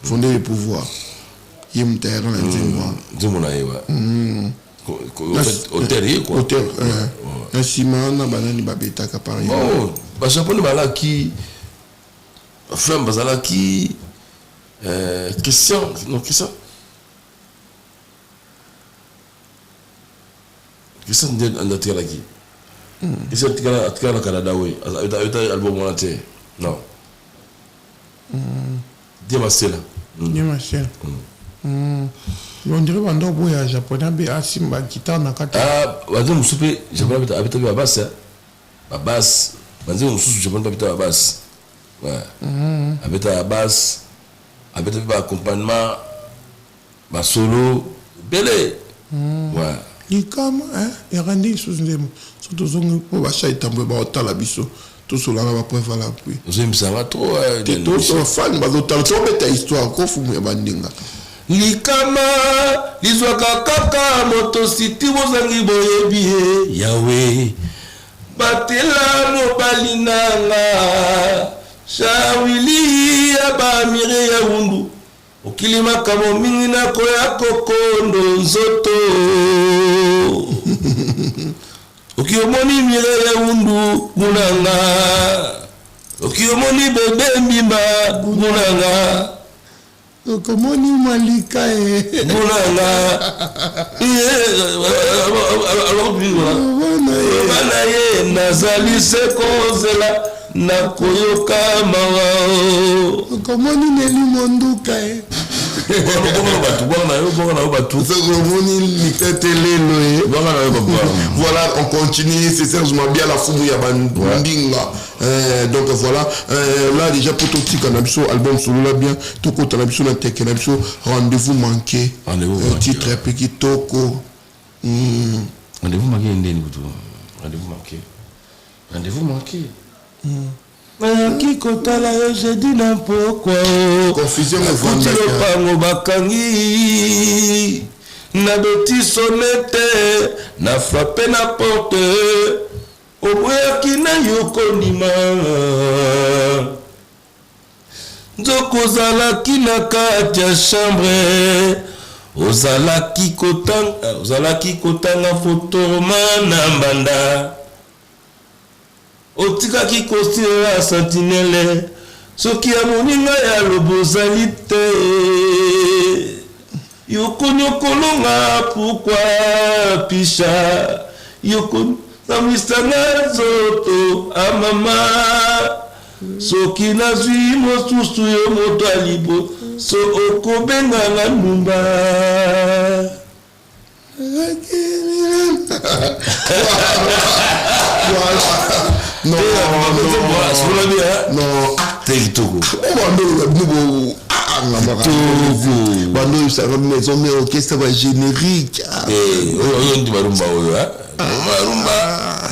Fondé le pouvoir. Ye moto ayaka na nzembo wana. Nzembo na ye wa. Auteur ye quoi. Auteur. Na nsima wana banani babetaka par exemple? Bon, bajapone balaki, baflamme bazalaki, Christian, non, Christian. Christian nde atikalaki. Christian atikala na Canada oyo. Abeta album wana te. Non. Dieu Masela. Dieu Masela. On dirait bando boya japonais be asimba guitare na kati. Ah, banzembo mosusu mpe japonais abeta abeta mpe babasse, babasse. Banzembo mosusu japonais mpe abeta babasse. Ouais. Abeta babasse, abeta mpe baaccompagnement, basolo ebele. Ouais. Likama yaka nde lisusu nzembo so tozongi mpo basha etambo baotala biso, tosolana bapreuve à l'appui. Ozoyembisanga trop. Te, tofani bazotala, tobeta histoire kofumu ya bandinga. Likama lizwaka kaka moto siti bozangi boyebi ye. Yawe batela mobali nanga Shawili ya bamire ya wundu okili makambo mingi nakoya kokondo nzoto oki omoni mire ya wundu gunanga oki omoni bebe mbimba gunanga. Okomoni malika e. Gunanga bana ye nazali se kozela nakoyoka mawa. Okomoni neli monduka e. Bwaka na yo, bwaka na yo bato. Okomoni likete lelo e. Bwaka na yo papa. Voilà, on continue, c'est Serge Mabia la fumu ya bandinga. Donc voilà, là déjà pour totika na biso album solo la bien, tokota na biso na teke na biso rendez-vous manqué. Rendez-vous manqué. Titre ya pe kitoko. Rendez-vous manqué ndeni kutu. Rendez-vous manqué. Rendez-vous manqué. Nayaki kotala yo jeudi na pokwa o. Confusion Nakuti evandaka. lopango bakangi, nabeti sonnette, na frappe na porte, oboyaki na yo kondima. Nzoko ozalaki na kati ya chambre, ozalaki kotanga fotoroma na mbanda, otikaki kostilela sentinelle soki ya moninga ya lobo ozali te yokonyokolonga pourquoi pisha yokosambwisanga nzoto amama soki nazwi mosusu yo moto ya liboso okobenganga ndumba. Voilà. Non, non, non. Te, kitoko. Bando bando oyebisaka maison mère orchestre bagénérique. Oyo ndi barumba oyo barumba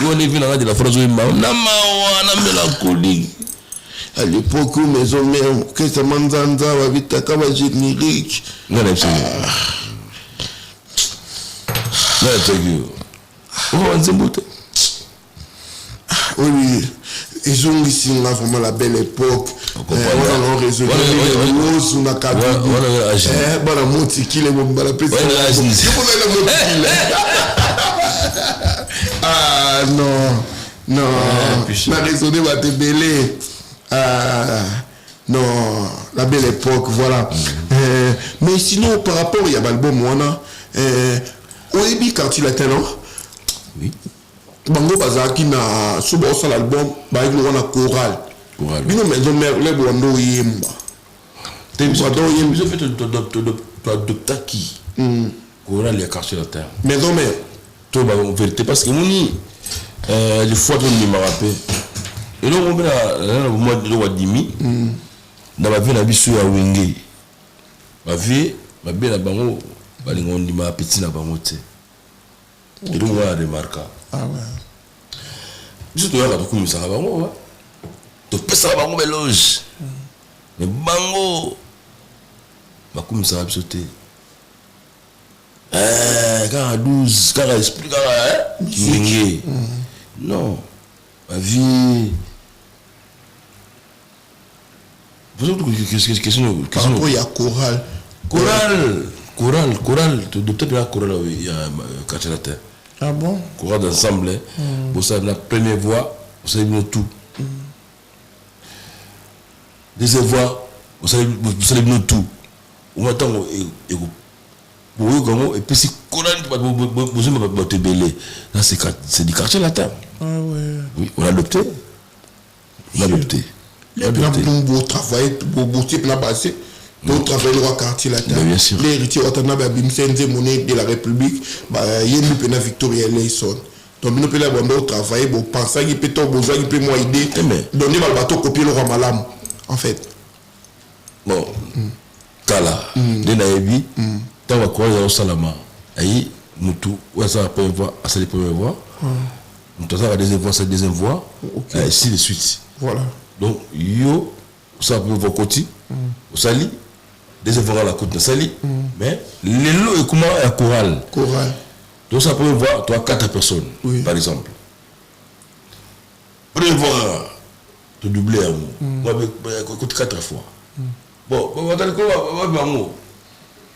yo nde vi nanga de la forêt ozoyemba na mawa na mélancolique. À l'époque où maison mère orchestre manzanza babitaka bagénérique. Nga na biso nga natiaki yo oyo banzembo te. Oui, ezongisi nga vraiment la belle époque. Wana raisonneozu na kabidi bana motikile mobala pesiyokozala motikile. Ah non, non, na raisonne bato ebele. Ah non, la belle époque, voilà. Mais sinon, par rapport ya baalbum wana, oyebi Quartier Latin, non? Oui. Bango bazalaki na so baosala album, bayaki lokwa na chorale. Bino Maison Mère le bwando oyemba. Biso mpe toadoptaki chorale ya Quartier Latin. Maison Mère. To ba vérité, parce que moni des fois tondimaka mpe eloko mpe na mwa eloko adimi na bavieux na biso ya Wenge. Bavieux babe na bango balinga ondima petit na bango te. Eloko wana remarka, biso toyaka, tokumisaka bango, topesaka bango baéloge, mais bango bakumisaka biso te. Kaka 12, kaka esprit, kaka ndenge. Non, bavieux, question. Par rapport ya chorale. Chorale, chorale, chorale, todopte mpenza chorale ya Quartier Latin. Ah bon? Chorale d'ensemble. Bosala na première voix, osali bino tout, deuxième voix, osali bino tout. Oma ntango boyoka yango, epesi chorale, bozomba bato ebele. Là, c'est du Quartier Latin. Ah ouais. Oui, on a adopté, on a adopté. Botravaille, botie mpena base, botravaille lokwa Quartier Latin. Bien sûr. L'héritier Watanabe abimisa nzembo ne de la République, bayembi mpena Victoria Eleison. Donc bino mpe na bando otravaille, bopensaki mpe to bozwaki mpe mwa idée. Donc nde baloba tokopie eloko ya malamu en fait. Bon, kala nde nayebi, ntango bacourage eza kosalama, ayi mutu oyo asalaka première voix asali première voix, moto asalaka deuxième voix asali deuxième voix, ainsi de suite. Voilà. Donc yo osala première voix, okoti, osali deuxième voix, kaka koti nasali. Mais lelo ekoma ya chorale. Chorale. Tosala première voix, toa quatre personnes. Par exemple, première voix kaka todouble yango, ekoti quatre fois. Bon, bato likolo babi bango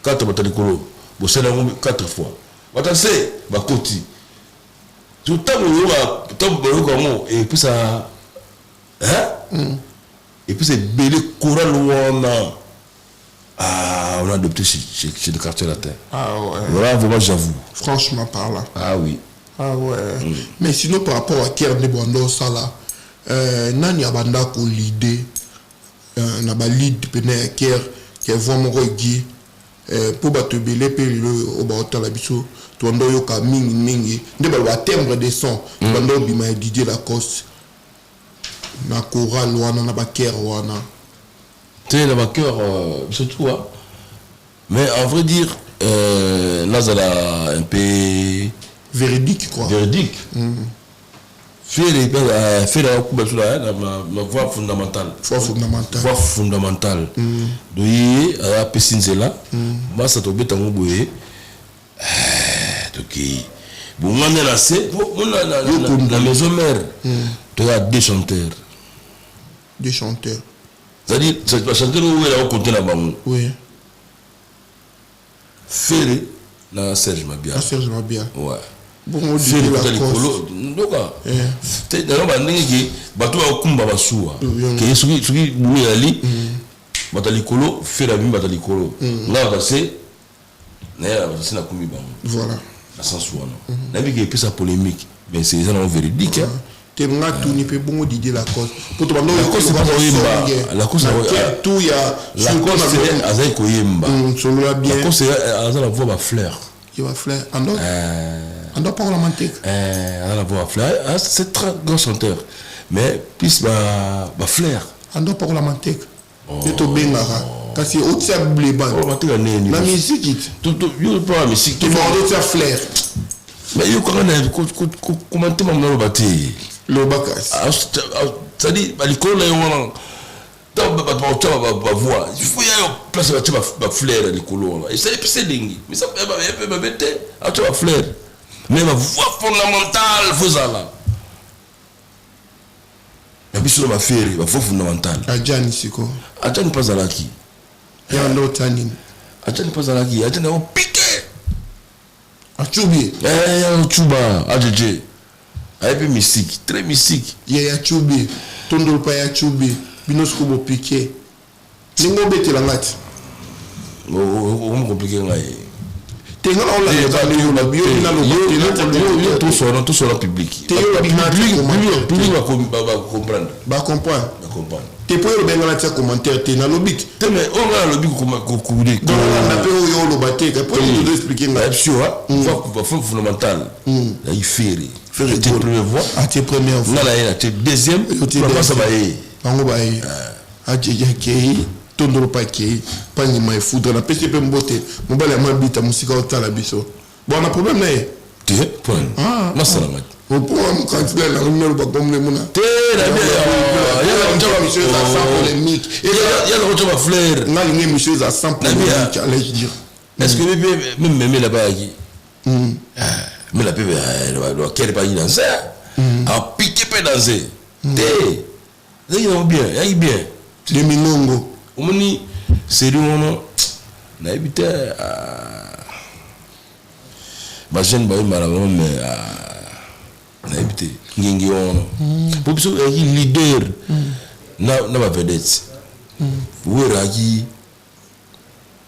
quatre, bato likolo bosali yango quatre fois, bato se bakoti. So ntango oyoka, ntango bayoka yango, epesa epesa ebele chorale wana. Ah, on a adopté chez le Quartier Latin. Ah ouais. Voilà, vraiment, j'avoue. Franchement parlant. Ah oui. Ah ouais. Mais sinon, par rapport à chœur nde bwanda osala, nani abanda kolide na balead pene ya chœur ke voix moko egi mpo bato ebele mpe lelo oyo baotala biso, tobanda oyoka mingimingi nde baloba timbre de son, tobanda obima ya Didier Lacoste na chorale wana, na bachœur wana. Te, na bachœur surtout, hein. Mais en vrai dire, nazala un peu véridique quoi. Véridique. Ferre, Ferre akuba biso na voix fondamentale. Voix fondamentale. Voix fondamentale. Donc ye apesi nzela, masa tobeta yango boye, tokei bonga nde na se na Maison Mère, toya deux chanteurs. Deux chanteurs. C'est-à-dire bachanteur oyo wela okonte na bango. Ferre na Serge Mabia. Na Serge Mabia. Ouais. Bongo Ferre kota likolo ndoka te, nano bandenge ke bato bakumba basuwa ke soki bulu ezali bato ya likolo, Ferre abimi bato ya likolo, nga bato se naye, bato se nakumbi bango. Voilà. Na sens wana nayebi ke epesa polémique, mais c'est eza nango véridique, hein. Te, nga tuni mpe bongo Didier Lacoste po to bando. Lacoste koyemba, Lacoste tout ya. Lacoste azali koyemba. Solola bien. Lacoste aza na voix bafleur. Ya bafleur, ando ando parola manteka. Aza na voix bafleur, c'est très grand chanteur, mais plus bafleur. Ando parola manteka nde tobengaka, kasi otia bleba. Mateka nini? Na misiki. Yo mpo na misiki. Tobanda otia fleur. Mais yo kaka na komante mamu naloba te. Loba kasi. C'est-à-dire balikolo na ye wana, ntango bato bakotia bavoix, il faut ya yo place batia bafleur ya likolo wana, esali epesa elengi, mais mpe mabe te atia bafleur, mais bavoix fondamentale faut ezala. Na biso na baFerre, bavoix fondamentale. Ajani siko? Ajani mpe azalaki. Ya ndo otya nini? Ajani mpe azalaki. Ajani yango pike. Acubi. Cuba ajeje, aye mpe mystique, très mystique. Ye ya cubi, tondolo pa ya cubi, bino siko bopike ndenge obetela nga ti. Okomi compliqué ngai. Te, nga naolanda ndenge olobi yo bina. Toswana, toswana public. Te, yo olobi na tia commentaire. Public bacomprendre. Bacomprendre. Bacomprendre. Te, mpo yo olobi nga natia commentaire te, nalobi te. Te, mais oyo ngai nalobi. Donc olanda mpe oyo oloba te, po tozo expliquer nga. Biso voix fondamentale ezalaki Ferre. Ferre. Atie première voix. Atie première voix. Nga na ye natie deuxième. Bapasa baye. Bango baye, ajeje akei, tondolo mpe akei, pangima efudre. Napesi mpe mbote, mobali ya mabita mosika otala biso. Bon, na problème na ye? Te, point nasalanga te. Opona mokantina nango naloba komne mona. Te. Émission eza sans polémique. Yaza kotya bafleur. Nga alingi émission eza sans polémique, allais-je dire. Est ce que même meme là bayaki mela mpe bakere bayaki na nse, apike mpe na nse te, ezalaki nango bien, eyaki bien. De mingongo. Omoni série wana, nayebi te, bajeune bayembana bango, mais nayebi te ngenge wana, po biso eyaki leader na bavedette. Wera ayaki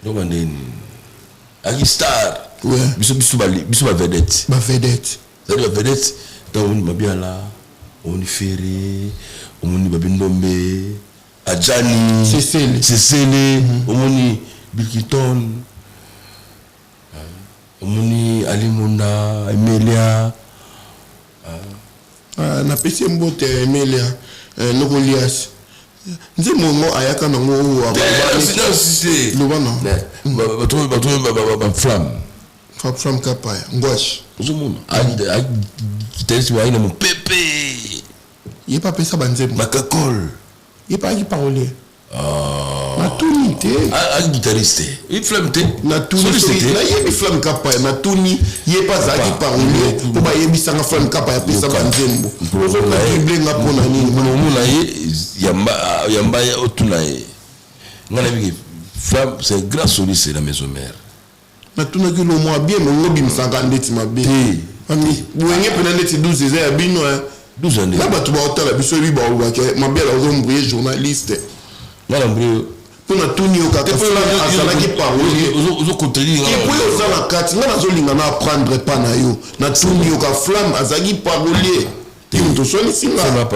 loba ndeni, ayaki star. Biso bavedette. Bavedette. Ezali bavedette. Ntango omoni Mabiala, omoni Ferre, omoni Babindombe, Ajani. Sesele. Sesele, omoni Bilkiton, omoni Alimunda, Emelia. Ah, napesi ye mbote Emelia. Nokolias nzembo yango ayaka nango oyo. Loba na. Bato baflamme. Flamme Kapaya ngwashi. Ozomona guitariste ayi na mopepe. Ye mpe apesa banzembo. Bakakole. Ye mpe ayaki parolier, natuni te. Aki guitariste te, Flamme te. Natuni, nayebi Flamme Kapaya, natuni ye mpe azalaki parolier, mpo bayebisanga Flamme Kapaya apesa banzembo. Ozokodrible nga mpona nini? Omona ye yamba otuna ye. Nga nayebi ke Flamme, c'est un grand soliste na maison mère. Natunaki lo mwa bien, mongo obimisaka ndeti mabe. Wenge mpena ndeti 12 eza ya bino. Na bato baotala biso, yebi balobaka Mabiala ozombrie journaliste. Nga na mbrie? Mpo natuni yo kaka, azalaki parolier. Ozocontredire. Epuis oza na kati, nga nazolinga na apprendre pa na yo. Natuni yo ka, Flamme azalaki parolier te? Moto oswanisi nga.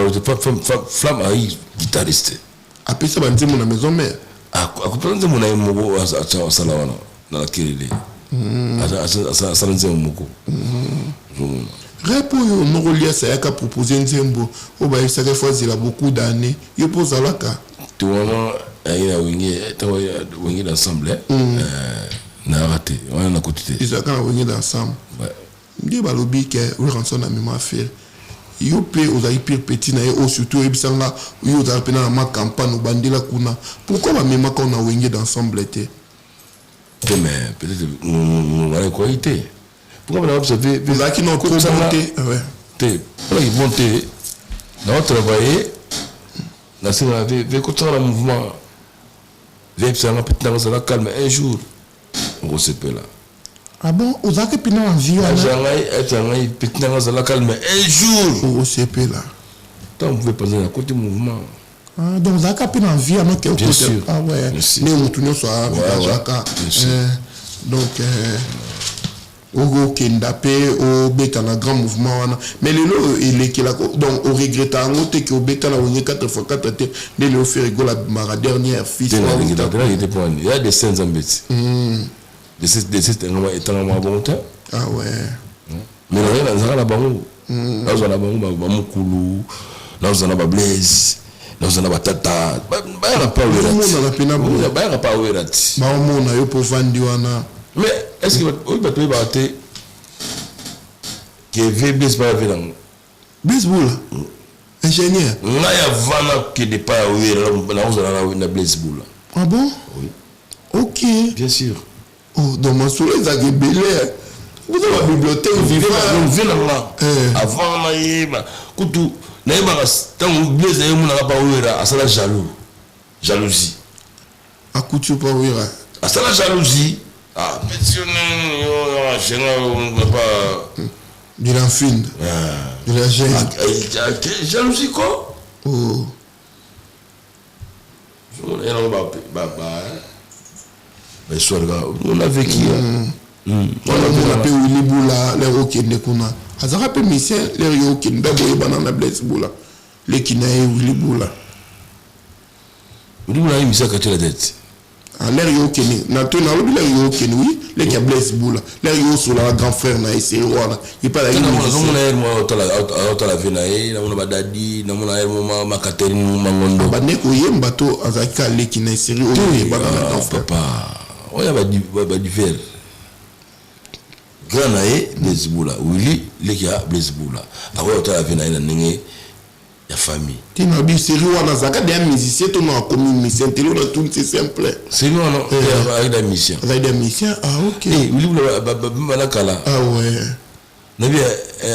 Flamme ayi guitariste. Apesa banzembo na maison mère? Akopesa nzembo na ye moko, asala wana na kelele, asala nzembo moko. Rep oyo moko Lias ayaka propose nzembo oyo bayebisaka fo azela beaucoup d'année, yo mpo ozalaka? To wana ayaki na Wenge, ntango Wenge d'ensemble, nayaka te wana, nakoti te. Ezalaka na Wenge d'ensemble nde balobi ke Werrason amema affaire. Yo mpe ozalaki pire petit na ye oyo, surtout oyebisanga yo ozalaka mpena na ma campagne, obandela kuna. Pourquoi bamemaka o na Wenge d'ensemble te? Te, mais peut-être ngonga ekoki te. Pourquoi bana bisa? Ozalaki na trop bon te? Te, mpona bon te, nao travailler, nasengaka ve kotisanga na mouvement, ve yebisanga petit nanga azala calme, un jour okosepela. Ah bon, ozalaki mpena na vie wana? Ayebisa ngai: petit nanga, azala calme, un jour okosepela. Ntango pouvait penser na côté mouvement. Ah, donc ozalaka mpe na vie wana ke? Bien sûr. Ah ouais, nde motu nyonso aviageaka. Donc okokenda mpe obeta na grand mouvement wana, mais lelo elekelaka. Donc oregreta yango te ke obeta na Wenge 4 x 4 te, nde lelo Ferre Gola abimaka dernier fils? Te, po ya destin Nzambe ti destin etangama bongo te. Ah ouais. Mais nazalaka na bango, nazwa na bango bamokulu, nazwa na baBlaise, nazwa na batata, bayaka pa. Omonana mpena. Bayaka pa Wera ti. Baomona yo mpo ovandi wana. Mais est ce que oyo bato oyebaka te ke ve Blaise pa ave nango? Blaise Bula ingénieur. Ngai avant nakende pa ya Wera, nakozala na Blaise Bula. Ah bon? Oui. Ok. Bien sûr. Oh, donc masolo ezalaka ebele. Boza ba bibliothèque vivant. Vie na nga Eh. avant nayeba kutu, nayebaka ntango Blaise ayemonaka pa Wera, asala jaloux, jalousie. Akuti yo pa Wera? Asala jalousie. Ah, monsieur, pa De la fine, de la gêne. Jalousie ko. Oh. Yango bahistoire kaka on a vécu. Wana mona mpe Willy Bula, lere okende kuna, azalaka mpe musicien. Lere yo okende, nda boyebana na Blaise Bula, leki na ye Willy Bula? Willy Bula ayebisa kati la tête. Ah, lere yo okende na to nalobi, lere yo okende, oui, leki ya Blaise Bula, lere yo osolaka grand frère na ye, seri wana ye mpe azalaki musicien. Nazomona ye mo aotala vie na ye, namona badadi, namona ye mo Makaterine Mangondo. Bande koyemba to azalaki kaka leki na ye, seri oyo oyebana na grand frère? Papa, oyo badivers grand na ye Blaise Bula, Willy leki ya Blaise Bula, akoya kotala vie na ye na ndenge ya famille. Te, na bi seri wana azalaka deya musicien to na akomi musicien te? Lelo natuni, c'est simple. Seri wana azalaki da musicien. Azalaki deya musicien, ah ok. Willy Bula babima kala. Ah ouais. Nabi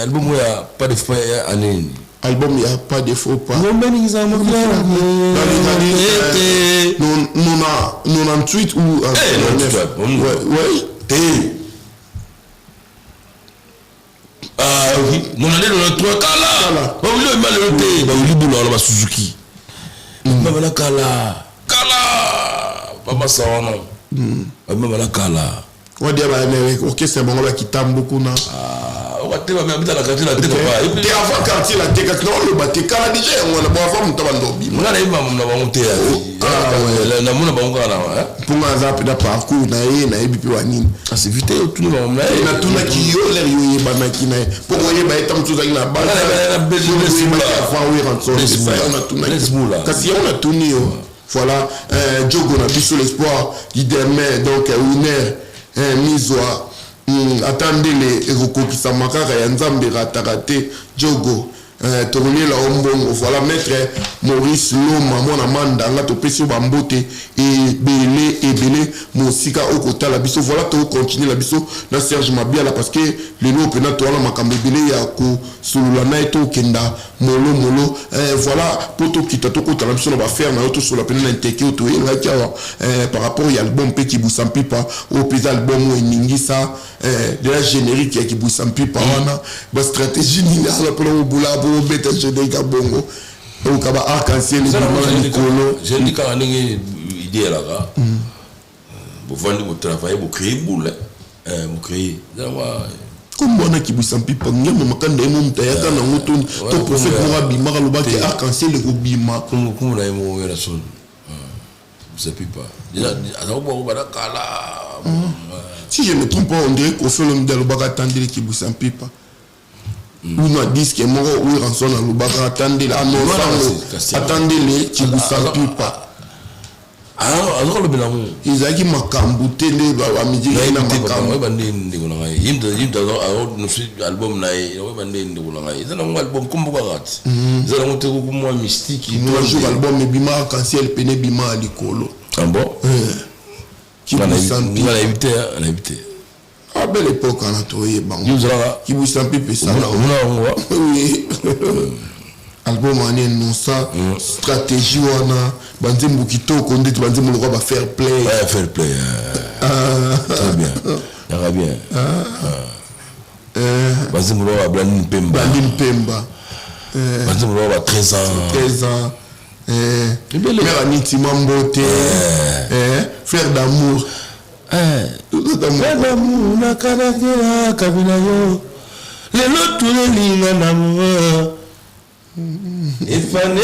album oyo ya Pas de faux ya année nini? Album ya Pas de faux pas. Dans les années 98 ou 99. 98. Ouais. Te, ah oui, 92, 93, kala. Kala. Bawili oyima lelo te, bawili Bula wana, basuzuki babala kala kala, bamasa wana babima bala kala. Wadia ba orchestre bango bakitambo kuna. Okate babita na Quartier la te, papa. Te, avant Quartier la te, kasi naoloba te, kala déjà yango wana, bon, avant moto abanda obima. Nga nayeba na bango te. Ah, namona bango kaka na Mponga aza mpe na parcours na ye, nayebi mpe wanini. Kasi vite otuni bango na ye. Natunaki yo lere yo oyebanaki na ye, mpo koyeba ye ntango mosusu ozalaki na Blaise Bula. natunaki. Blaise Bula. Kasi yango natuni yo, voilà. Jogo na biso, l'espoir du demain, donc winner, mizwa ata ndele ekokokisama kaka ya Nzambe, erataka te. Jogo, tokolela o mbongo. Voilà, maître Maurice Loma, mwana Mandanga, topesi yo bambote ebele ebele mosika okotala biso. Voilà, tokocontinue na biso na Serge Mabiala, parce que lelo mpena towana makambo ebele ya kosolola na ye, tokenda molo molo. Voilà, mpo tokita, tokotala biso na baaffaire na yo, tosola mpena na nteke oyo toyelaki awa par rapport ya album mpe Kibusa Mpipa, oyo mpenza album oyo eningisa de la générique ya Kibusa Mpipa wana. Bastratégie nini aza mpona kobula po obeta générique ya bongo, oyoka ba arc en ciel ebima na likolo? Jendi kaka ndenge idée elaka, bovandi, botravaille, bocréer boule, bocréer. Kombo wana Kibusa Mpipa, ngiama makanda ye mo moto ayaka nango to prophète moko abimaka, alobaki arc en ciel ekobima? Kombo na ye moko wera son Kibusa Mpipa déjà aza kobwako bana kala. Si je me trompe pas, on dirait Koffi Olomide alobaka atandeli Kibusa Mpipa una disque moko. Werrason alobaka atandeli anonsango, atandeli Kibusa Mpipa. Azokolobela yango. Ezalaki makambo te nde bamiziki na makambo. Oyeba nde ndeko na ngai, ye mutu album na ye, oyeba nde ndeko na ngai, eza nango album kombo kaka ti eza nango te mwa mystique. Mwa jour album ebima, arc-en-ciel pene ebima ya likolo. Ah bon? Kibusa Mpipa. Nayebi te, nayebi te. Ah, belle époque wana, toyeba. Yo ozalaka? Kibusa Mpipa esala. Omona yango? Oui, album wana enonsa stratégie wana, banzembo kitoko ndeti banzembo lokwa ba Fair Play. Ouais, Fair Play, très bien, yaka bien. Banzembo lokwa ba Blandine Pemba. Blandine Pemba. Banzembo lokwa ba 13 ans. 13 ans. Ebele. Mère Anitima Mbote, Frère d'amour. Frère d'amour, nakanakela kabila yo lelo, tulelinga na moa efane,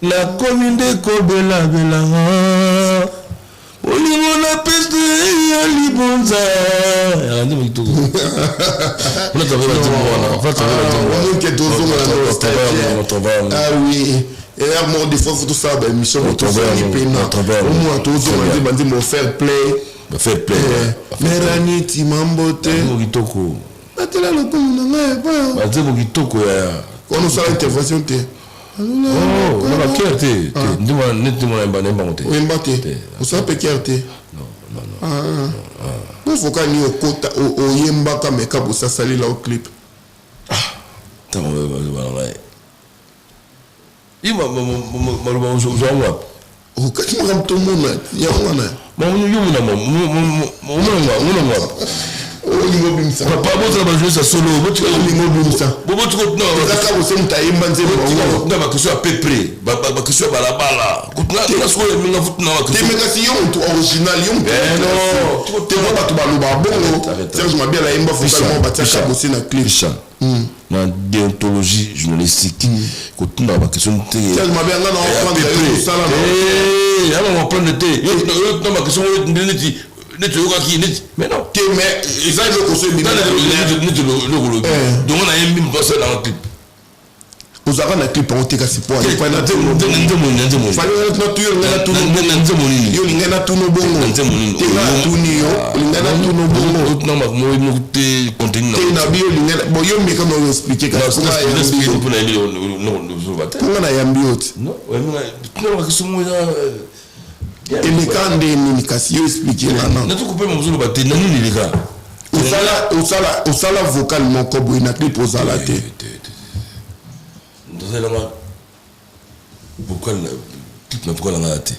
nakomi nde kobelabela bolingo napesi ya libonza, yaka nde kitoko. Omoke tozonga na nostalgie. Ah oui, erreur moko, des fois faut tosala baémission tozongi pena, omona tozonga nde banzembo Fair Play. Fair Play. Mère Anitima Mbote. Kitoko. Batela lokumu na ngai epai. Banzembo kitoko ya Wana osala intervention te? Na bakere te, neti mona yemba, nayembango te. Oyemba te, osala mpe kere te? Non, non, non. Bongo vocal nini okota oyembaka mais Kabose asalela yo clip? Ah, ntango baloba na ngai ye maloba ozwa yango wapi? Okati makambo tomona yango wana. Yo omona wapi? Olingi obimisa. Papa, bozala bajournaliste ya solo. Olingi obimisa. Botika Kabose moto ayemba nzembo yango. Baquestion ya peu près, baquestion ya balabala. Kuna sikoyo minga futuna. Te, mais kasi yo moto original, yo moto te. Mpo bato baloba bongo, Serge Mabiala ayemba vocal moko, batia Kabose na clip. Na déontologie journalistique, kotuna baquestion te. Serge Mabiala, nga na oprendre yo mosala. Na comprendre te. Yo tuna baquestion neti neti oyokaki neti, mais non. Te, mais eza eloko so ebimi. Neti eloko olobi, donc nayembi moto asala nanga clip. Ozalaka na clip yango te, kasi po Nzembo nini? Yo olingai natuna bongo. Nzembo nini? Te, nga natuni yo, olingai natuna bongo. Te, contenu. Te, na bi olingai bon, yo meka na oexpliquer, kasi mponga nayambi yo te. Eleka nde nini? Kasi yo expliquer nga na. Natukupe mozoloba te, na nini eleka? Osala osala vocal moko boye na clip, ozala te. Tosalelanga vocal clip na vocal na ngai te.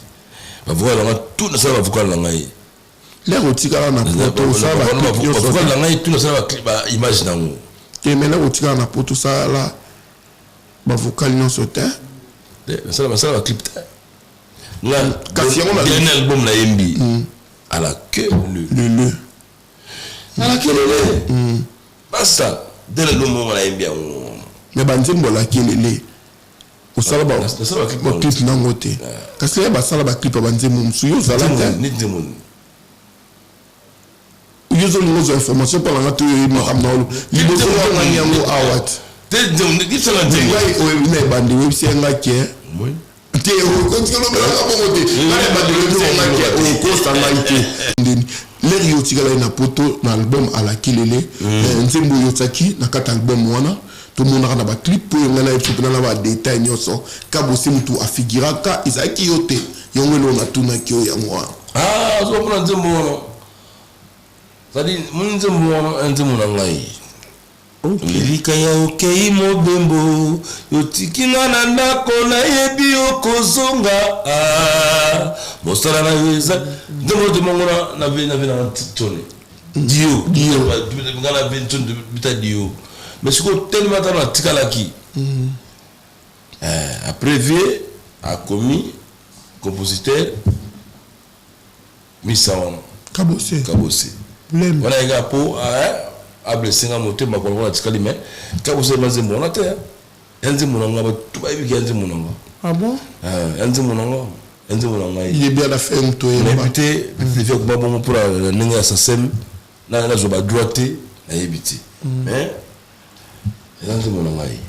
Bavocal na ngai tout, nasala bavocal na ngai. Lere otikala na poto, osala baclip nyonso. Bavocal na ngai tout, nasala baimage nango. Te, mais lere otikala na poto, osala bavocal nyonso te. Nasala baclip te. Kasi yango Dernier album nayembi à la queue le le. À la queue lele, basta. Dernier album moko nayembi yango. Mais banzembo alaki elele, osala baclip nango te. Kasi ya basala baclip ya banzembo mosusu, yo ozala te. Yo ozolinga ozwa information mpo nanga to oyebi makambo na olo liboso wangani yango awa te. Ngai oyebi, na ebandi oyebisi nga ke te, okotikalobelanga bongo te. Ngai na ebandi oyebisi nga ke okosa ngai te. Ndeni lere yo otikala ye na poto, na album Alakelele, nzembo oyo otiaki na kati ya album wana, tomonaka na baclip oyo ngai nayebi mpena na badetail nyonso, Kabose motu afiguraka, ezalaki yo te. Yango eloko natunaki oyo yango wana. Ozomona nzembo wana, c'est-à-dire moni nzembo wana, nzembo na ngai lilika ya okei mobembo, yotikinga na ndako, nayebi okozonga, mosala na yo eza nzembo te. Mongo na ve na tone dio nga na ve tone bita dio, mais sikoyo telema tano atikalaki. Après vie akomi compositeur misa wana. Kabose. Kabose wana yeka po ablesse nga motema koloko atikali, mais Kabose ema nzembo wana te, ya nzembo na nga, bato bayebiki ya nzembo na nga. Ah bon? Ya nzembo na nga, ya nzembo na ngai. Il est bien la fin moto. Nayebi te, peut-être akoma bongo mpona ndenge ya SACEM, nazwa badroit te, nayebi te, mais eza nzembo na ngai.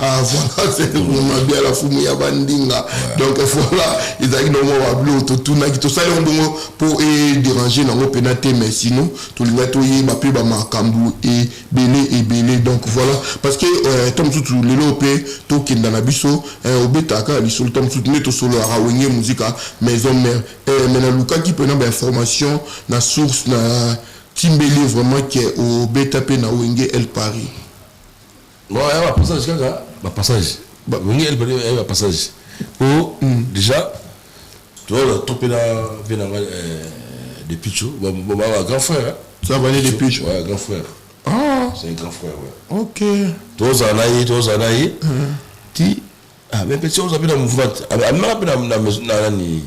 Ah voilà, c'est Mabiala Fumu ya bandinga. Donc voilà, ezalaki nango babilo totunaki, tosali yango bongo mpo edéranger nango mpena te, mais sinon tolinga toyeba mpe bamakambo ebele ebele. Donc voilà, parce que to mosusu lelo mpe tokenda na biso, obetaka kaka lisolo to mosusu nde tosololaka Wenge Musica Maison Mère, mais nalukaki mpena bainformation na source na timbeli vraiment ke obeta mpe na Wenge El Paris. Bon, ya bapassage kaka, bapassage Wenge El Paris, ya bapassage po déjà toza to mpe na mpe na ngai de Picho, ba grand frère. Ça va aller, de Picho. Ouais, grand frère. Ah. C'est un grand frère, ouais. Ok. Tozala na ye, tozala na ye ti, ah, mais petit oza mpe na mouvement, amemaka mpe na nani.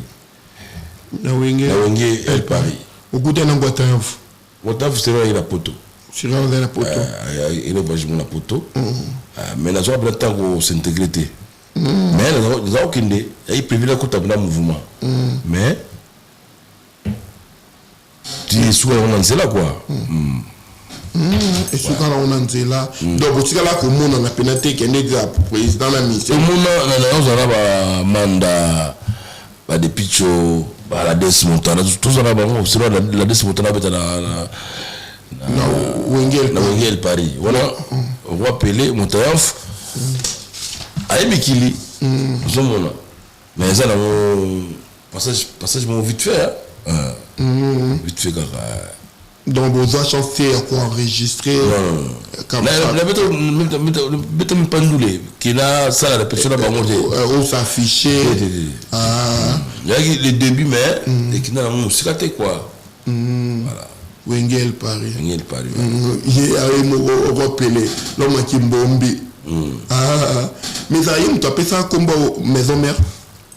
Na Wenge. Na Wenge El Paris. Okuta na Ngwatayafu. Ngwatayafu sera ye na poto. Sera ozali na poto. Ele voyage mo na poto, mais nazwaka mpena ntango s'intégrer te, mais naza kokende, yai prévu nakota mpena mouvement, mais ti esuka yango na nzela quoi. Esuka nango na nzela. Donc otikala komonana mpena te, kende eza président na mission. Omona nazala bamanda badepicho, balades Montana, tozala bango selo Lades Montana abeta na Na Wenge. Na Wenge El Paris wana, Roi Pele Montayaf aye mikili, ozomona, mais eza nango passage, passage moko vite fait, hein? Vite fait kaka. Donc bozwa chance te ya koenregistre? Beta mipandule ke nasala répétition na bango te. Osaffiche? Ezalaki le début, mais ekinda nango mosika te, quoi. Voilà. Wenge El Paris. Wenge El Paris. Ye aye moko okopele lomaki mbombi. Mais ezala ye moto apesaka nkombo Maison Mère?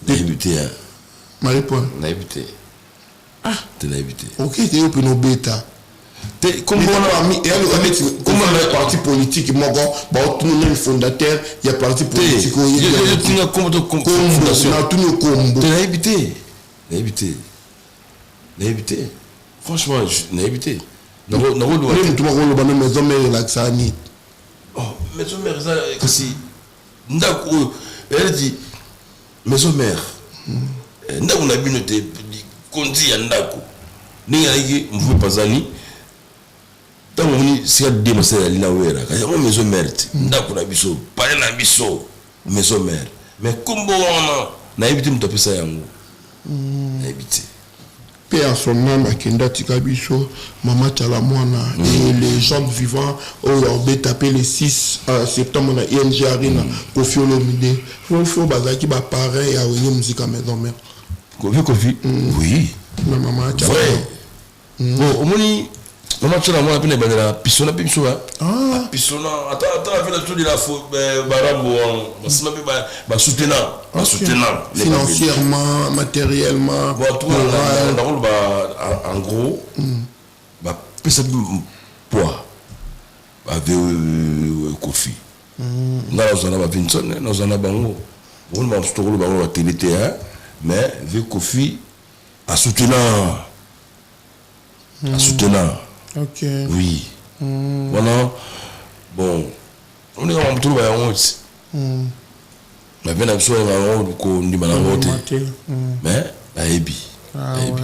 Nayebi te. Marie Paul? Nayebi te. Te, nayebi te. Ok, te, yo mpena obeta. Te, kombo wana parti politique moko baotuni nani fondateur ya parti politique? Otinga kombo to fondation? Natuni kombo. Te, nayebi te, nayebi te, nayebi te, franchement nayebi te. Nde motu moko oloba no Maison Mère elakisaka nini? Maison Mère eza kasi ndako oyo eleti Maison Mère, ndako na bino te, kondi ya ndako ndenge ayaki mvue pazani. Ntango omoni sika de masala yali na Wera, kasi yango Maison Mère te, ndako na biso, palais na biso, Maison Mère. Mais kombo wana nayebi te moto apesa yango, nayebi te. Paix à son âme, akenda atika biso mama Tshala Mwana et les gens vivants oyo aobeta mpe le 6 septembre na ING Arena, Kofi Olomide. Fo bazalaki baparrain ya Wenge Musica Maison Mère. Kofi, Kofi, oui. Na mama Tshala. Vrai. Bon, omoni mama Tshala Mwana mpe na ebandela pisona mpe biso pisona, ata ata afe na biso de la barambo wana basima mpe basoutenant, basoutenant. Financièrement, matériellement? Bon, en tout cas, nakoloba en gros bapesa mpe poids bave Kofi. Nga nazwa na baVinson, nazwa na bango, omoni bamosusu tokoloba bango batele te, mais ve Kofi asoutenant, asoutenant. Oui, wana bon, oninga moto oloba yango ti bave na biso yango kondima nango te, mais nayebi. Nayebi.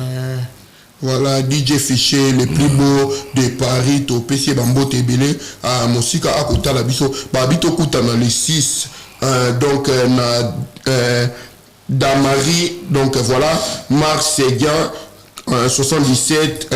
Voilà, DJ Fiché, le plus beau de Paris, topesi bambote ebele mosika akotala biso. Babi tokutana le 6 donc na Damari, donc voilà, Marc Seguin 77,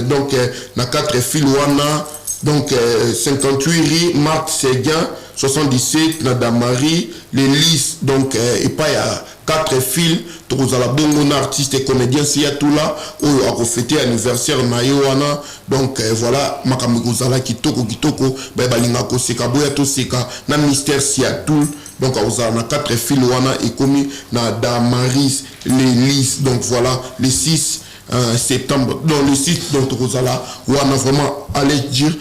donc na 4 fil wana, donc 58 rue Marc Seguin 77 na Damari les Lys, donc epai ya 4 fil. Tokozala bongo na artiste et comédien Sia Tula oyo akofete anniversaire na ye wana. Donc voilà, makambo ekozala kitoko kitoko. Baye balingaka koseka, boya toseka na Mister Siatul. Donc akozala na 4 fil wana, ekomi na Damaris les Lys, donc voilà, le 6 septembre, donc le 6, donc tokozala wana vraiment. Allez dire,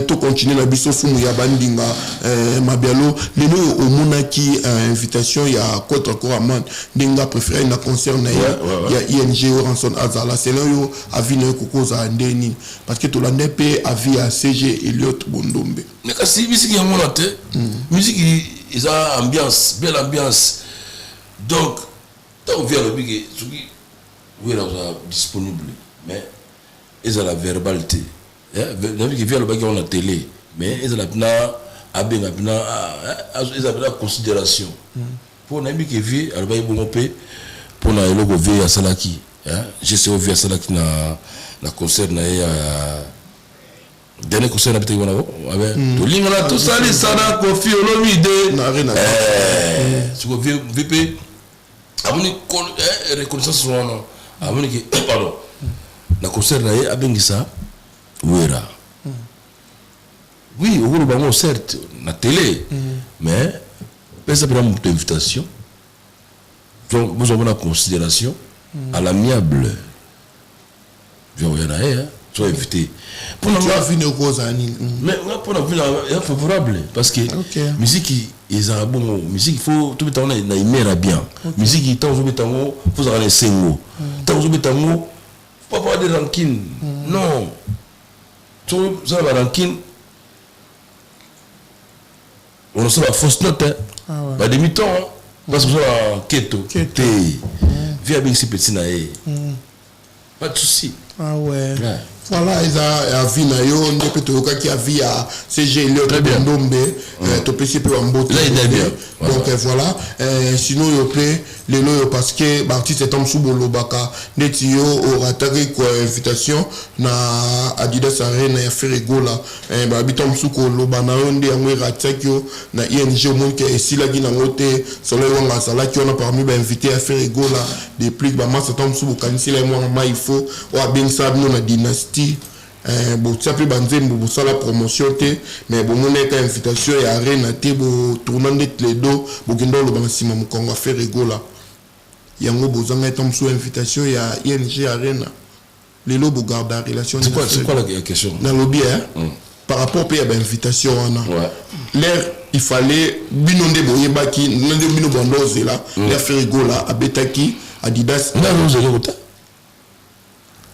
tocontinue na biso fumu ya bandinga mabialo. Lelo oyo omonaki invitation ya Contre Koraman, ndenge apréféré na concert na ye ya ING, Werrason azala. Selon yo, avis na yo ekoki kozala nde nini? Parce que tolanda mpe avis ya CG Eliot Bondombe. Mais kasi musique yango wana te, musique eza ambiance, belle ambiance. Donc ntango vi alobi ke soki Wera kozala disponible, mais ezala verbal te. Nayebi ke vi alobaki yango na télé, mais ezala mpena abenga mpena, ezala mpena considération, mpo nayebi ke vi alobaki bongo mpe mpona eloko vi asalaki, geste oyo vi asalaki na concert na ye ya dernier concert na bitaki wana abe tolingana tosalisa na Kofi Olomide. Siko vi mpe amoni reconnaissance wana, amoni ke, pardon, na concert na ye abengisa Wera. Oui, okoloba bango certes na télé, mais pesa mpena moto invitation, donc bozwa mona considération à l'amiable, oya na ye so invité. Mpona vino ekozala nini? Mais nga mpona vino ya favorable, parce que musique ezalaka bongo. Musique, faut tobeta yango na humeur bien. Musique, ntango ozobeta yango, faut ozalaka na esengo. Ntango ozobeta yango, faut pas avoir de rancune. Non, so ozala barancune, onosala bafausse note, bademi ton, parce que ozala keto te. Vi abengisi petit na ye, pas de souci. Ah ouais. Voilà, eza avis na yo nde mpe toyokaki avis ya CG Eliot Ndombe, topesi mpe bambote. Donc voilà, sinon oyo mpe lelo oyo, parce que baartiste eta mosusu bolobaka ndeti yo orataki invitation na Adidas Arena ya Ferre Gola, babi ta mosusu koloba na yo nde yango eratiaki yo na ING. Omoni ke esilaki nango te. Soleil Wanga azalaki wana parmi bainvité ya Ferre Gola. Depuis bamasa ta mosusu bokanisela ye mwana mai fo oyo abengisaka bino na Dynastie, botia mpe banzembo, bosala promotion te, mais bomonaka invitation ya Arena te, botourna nde tledo, bokenda oloba na nsima mokongo ya Ferre Gola. Yango bozanga eta mosusu invitation ya ING Arena. Lelo bogarda relation? C'est quoi, c'est quoi la question? Nalobi, par rapport mpe ya bainvitation wana, l'air il fallait bino nde boyebaki nde bino bando ozela ya Ferre Gola abetaki Adidas. Non, non, ozali kota.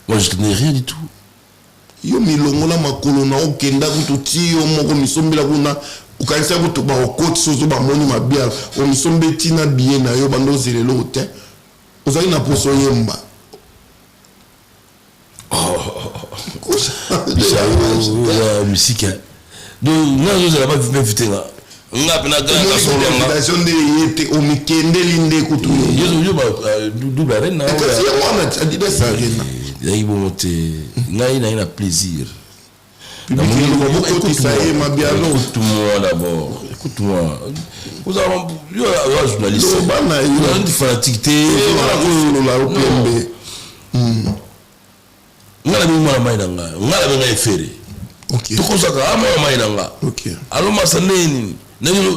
Moi, je n'ai rien du tout. Yo milongola makolo na okenda kutu ti yo moko misombela kuna, okanisa kutu bakokotisa ozo bamoni mabiala, omisombe ntina billet na yo, bando ozela eloko te, ozali na poso oyemba. Ya misika, donc nga nazozela bainvite nga, nga mpe na nde ye te, omikendeli nde kutu. Yo double Arena. Kasi yango wana Adidas Arena. Ezalaki bongo te. Ngai naye na plaisir. Bokotisa ye mabialo. Écoute-moi d'abord, écoute-moi. Ozala yo journaliste. Loba na yo. Fanatique te. Osolola yo pembe. Nga nabengi mwana mai na nga, nga nabenga ye Ferre. Tokozaka a mwana mai na nga. Alomasa ndenge nini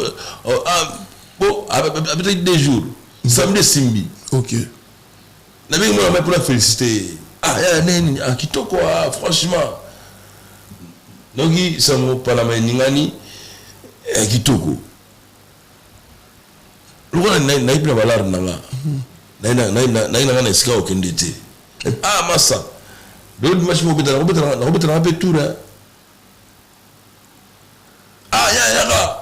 bo abetaki 2 jours, samedi esimbi. Nabengi mwana mai mpona félicité ye. Ah yaya, ndenge nini? Ah, kitoko. Ah, franchement, noki sango Panama eningani ya kitoko lokola nayi mpe na balare na nga, nayi na nga na esika okende te. Ah masa, lelo dimanche nakobetela mpe tour. Ah ya yaka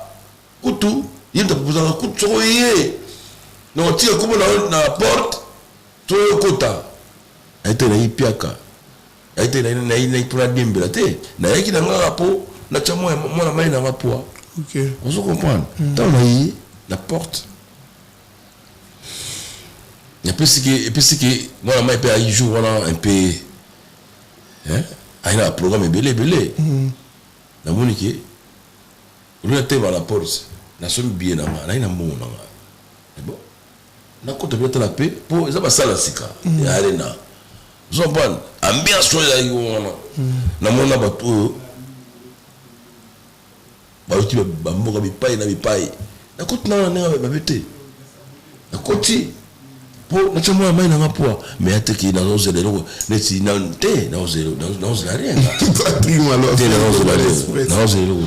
kutu ye moto aproposaka kutu soko ye nakotika kombo na porte to okota. Naye te, nayi piaka, naye te, nayi mpona diembela te. Nayaki na ngaka mpo natya mwana mai nanga poa. Ozo comprendre? Ntango naye na porte, epesiki mwana mai mpe ayi jour wana un peu ayi na baprogramme ebele ebele. Namoni ke olona te na porte, nasomi billet na nga, nayi na mbongo na nga. Bon, nakota mpe natala mpe mpo eza basala sika ya Arena. Ozo comprendre? Ambiance oyo ezalaki wana, namona bato oyo bauti bamboka bipai na bipai. Nakoti nanga na ndenge mabe te, nakoti mpo natya mwana mai nanga poa, mais ateki nazozela eloko neti te, nazozela rien te, nazozela eloko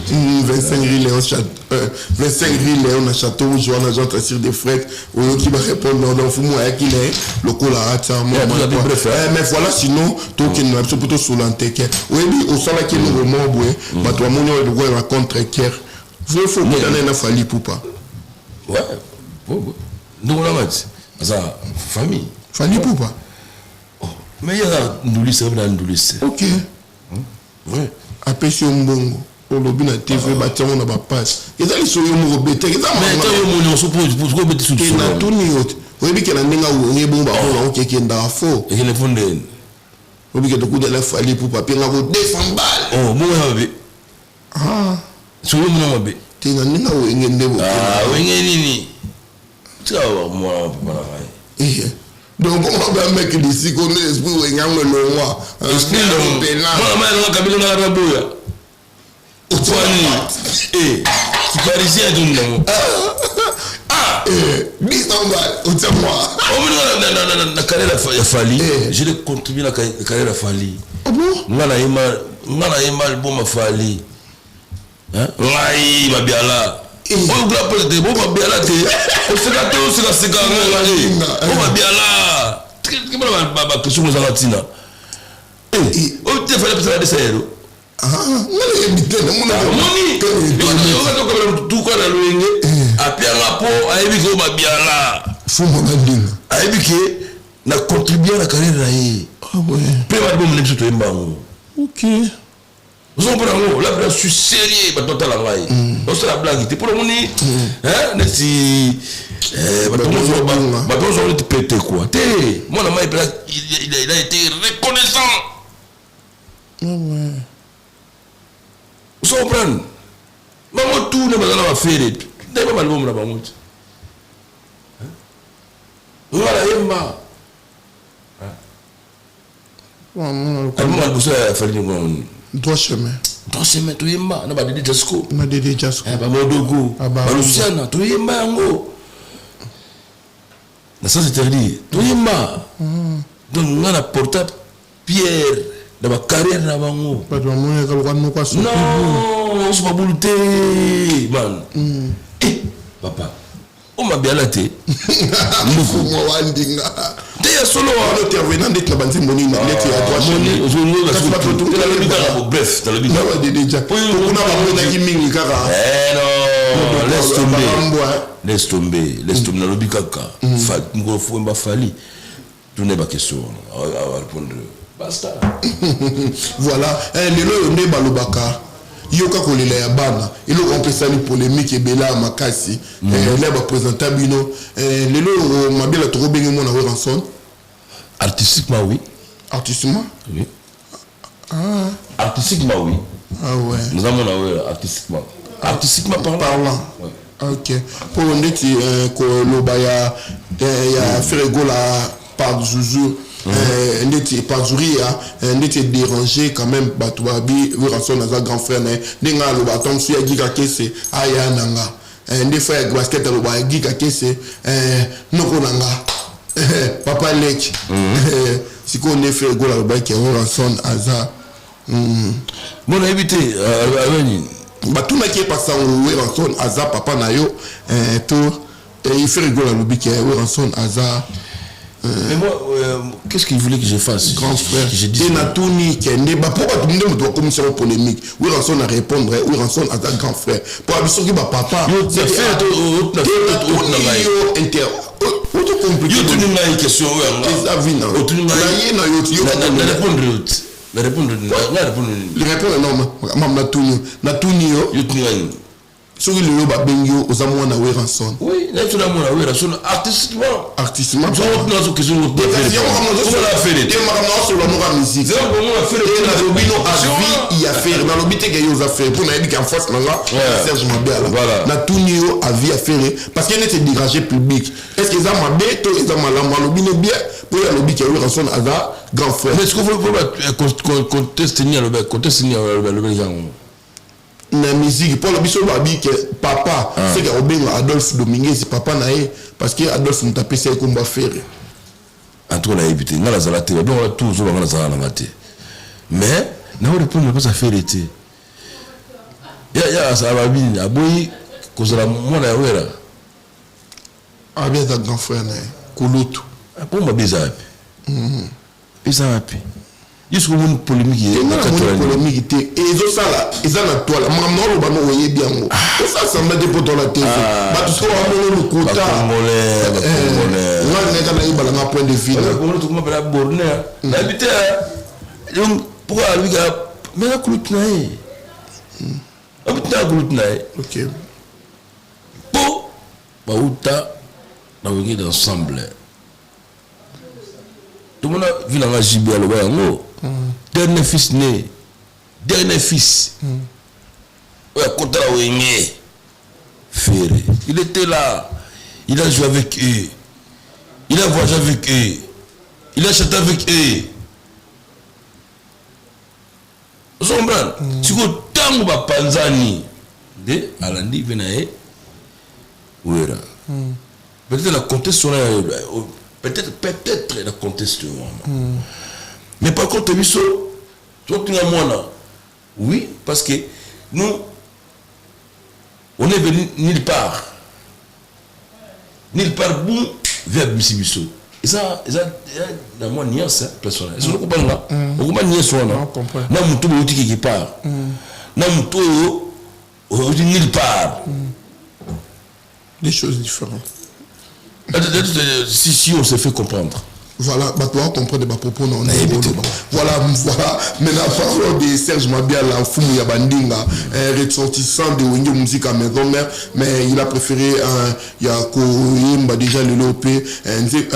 te. 25 rue Léon, 25 rue Léon na Château Rouge wana, Jean Tassir de Fret, oyoki barépondre. Donc fumu ayaki na ye lokola atia. Mais voilà, sinon tokende na biso mpo tosola nteke. Oyebi osalaki eloko moko boye, bato bamoni oyo lokola na contre cœur. Vrai faux, okutana na Fally Ipupa? Ouais, ndongo nanga ti aza famille. Fally Ipupa? Mais ye aza nduliste, na nduliste. Ok. Vrai. Apesi yo mbongo, olobi na TV, batiango na bapage, eza liso yo moko beteke. Eza natuni yo te. Oyebi ke na ndenge awenge bongo, bamona okekendaka fo. Ekende fo ndeni? Oyebi ke tokutana Fally Ipupa, apianga ko 200 balle. Bongo ya mabe? Soki omona mabe? Te, na ndenge awenge nde. Wenge nini? Tika mwana papa na ngai. Donc koma bameki lisiko nde esprit wenge yango elongwa. Mwana mai nanga kabila nanga na boya twani parisien tondi nango. Biso otia mwa. Omoni, na carrière ya Fally, je l'ai contribué na carrière ya Fally. Nga nayemba, nga nayemba album ya Fally. Ngai Mabiala oyo kula pose te, bo Mabiala te, oseka te, osekaseka ngai o Mabiala kebona baquestion ozanga ntina oyo te. Fally apesaka desa yelo. Nga nayebi te. Omoni, okatokabela tuka na loyenge, apianga mpo ayebi ke oyo Mabiala Fumo na ndinga. Ayebi ke na contribue na carrière na ye mpe balbum na biso toyemba yango. Ok. Ozokomprendre yango? Là, je suis sérieux, bato batala ngai, osala blague te. Mpo namoni neti bato nyonso neti pete quoi te. Mwana mai mpenza, il a été reconnaissant. Ozo comprendre? Bango tu nde baza na bafere, nde ba balbomo na bango te. Nga nayemba album ya liboso ya Fally nini? Droit chemin. Droit chemin, toyemba na badede Jasco. Na Dede Jasco. Bamodogo, balusiana, toyemba yango na sens interdit, toyemba. Donc nga na porta pierre na bacarrière na bango. Bato bamonaka lokwa noko. Non, oso babulu te, man. Eh, papa o mabiala te. Mfumu wandinga. Te, ya solo. Intervenant ndeti na banzembo nini? Neti ya droit chemin. Bref. Dede Ja kuna bamonaki mingi kaka. Non, laisse tomber, laisse tomber, laisse tomber. Nalobi kaka mokolo fo Fally tuna baquestion wana, arépondre, basta. Voilà. Lelo oyo nde balobaka yoka kolela ya bana, eloko mpesali polémique ebele ya makasi le baprésenta bino. Lelo oyo Mabiala, tokobenge mwana Werrason? Artistiquement, oui. Artistiquement? Oui, artistiquement, oui. Ah ouais. Nous avons oui, artistiquement, artistiquement parlant. Parlant. Ok, mpo ndeti koloba ya Ferre Gola par Zuzu, ndeti par Zuria, ndeti déranger quand même bato babi Werrason aza grand frère na ye. Ndenge aloba ata mosu ya Gika Kese aya na nga, nde fa ya basket aloba ya Gika Kese, noko na nga, papa leki. Sikoyo nde Ferre Gola alobaki Werrason aza Bon, nayebi te nini. Batunaki ye pasango Werrason aza papa na yo to Ferre Gola alobi ke Werrason aza Mais moi, qu'est-ce qu'il voulait que je fasse? Grand frère. Je dis te, natuni kende bapo bato nde moto bakomisaka polémique. Werrason a répondre, Werrason aza grand frère po abi soki bapapa. Yo inter oto compliqué. Yo tuni ngai question oyo yanga. Eza vi na otuni ngai. Na ye na yo. Na répondre yo te, na répondre, nga répondre nini? Répondre non, mam, natuni, natuni yo. Yo tuni ngai nini? Soki lelo babengi yo, oza mwana Werrason? Oui, nayebi so na mwana Werrason artistiquement. Artistiquement. Nazo question. Makambo naosolola moko ya musique, nalobi no avis ya Ferre, nalobi te ke yo oza Ferre, mpo nayebi ke en face na nga Serge Mabiala. Natuni yo avis ya Ferre parce que neti déranger public, est ce que eza mabe to eza malamu? Alobi ne bien mpo ye alobi ke Werrason aza grand frère. Mais est ce que conteste nini alobi, conteste nini alobi yango? Na musique, mpo alobi so babi ke papa, seke akobenga Adolphe Dominguez papa na ye, parce que Adolphe moto apesa ye kombo Ferre. En tout cas nayebi te, nga nazala te. Babengaka tout ozoba, nga nazala nanga te, mais nao répondre mpesa Ferre te. Ya asala babi aboyi kozala mwana ya Wera. Abi aza grand frère na ye, kulutu. Mpo mabe eza wapi? Eza wapi? Ye soki omoni polémique. Polémique te, ezosala eza na toile. Makambo na oloba no, oyebi yango, osala samba te mpo tola te. Bato soki bamoni lokuta, nga nayeka nayebala nga point de vue. Tokoma mpena borne, nayebi te. Donc pourquoi alobi kaka mais aza kulutu na ye, abuti kulutu na ye? Mpo bauta na Wenge d'ensemble, tomona vi nanga JB aloba yango, dernier fils né, dernier fils oyo akota na Wenge, Ferre. Il était là, il a joué avec eux, il a voyagé avec eux, il a chanté avec eux. Ozo comprendre? Sikoyo ntango bapanzani nde alandi mpe na ye Wera. Peut-être la conteste wana, peut-être la conteste wana. Mais par contre biso totinga mwana, oui, parce que nous, on est venu nulle part, nulle part. Boum, via bimisi biso, eza na mwa nuance place wana. Ezo okobanga okoma nuance wana na motu bouti quelque part, na motu oyo outi nulle part. Des choses différentes. Si, si on s'est fait comprendre. Voilà, bato ba comprendre ba propos na oloba. Voilà, voilà. Maintenant, parlons de Serge Mabiala, Fumu ya Bandinga, un ressortissant de Wenge Musica Maison Mère, mais il a préféré ya koyemba déjà lelo pe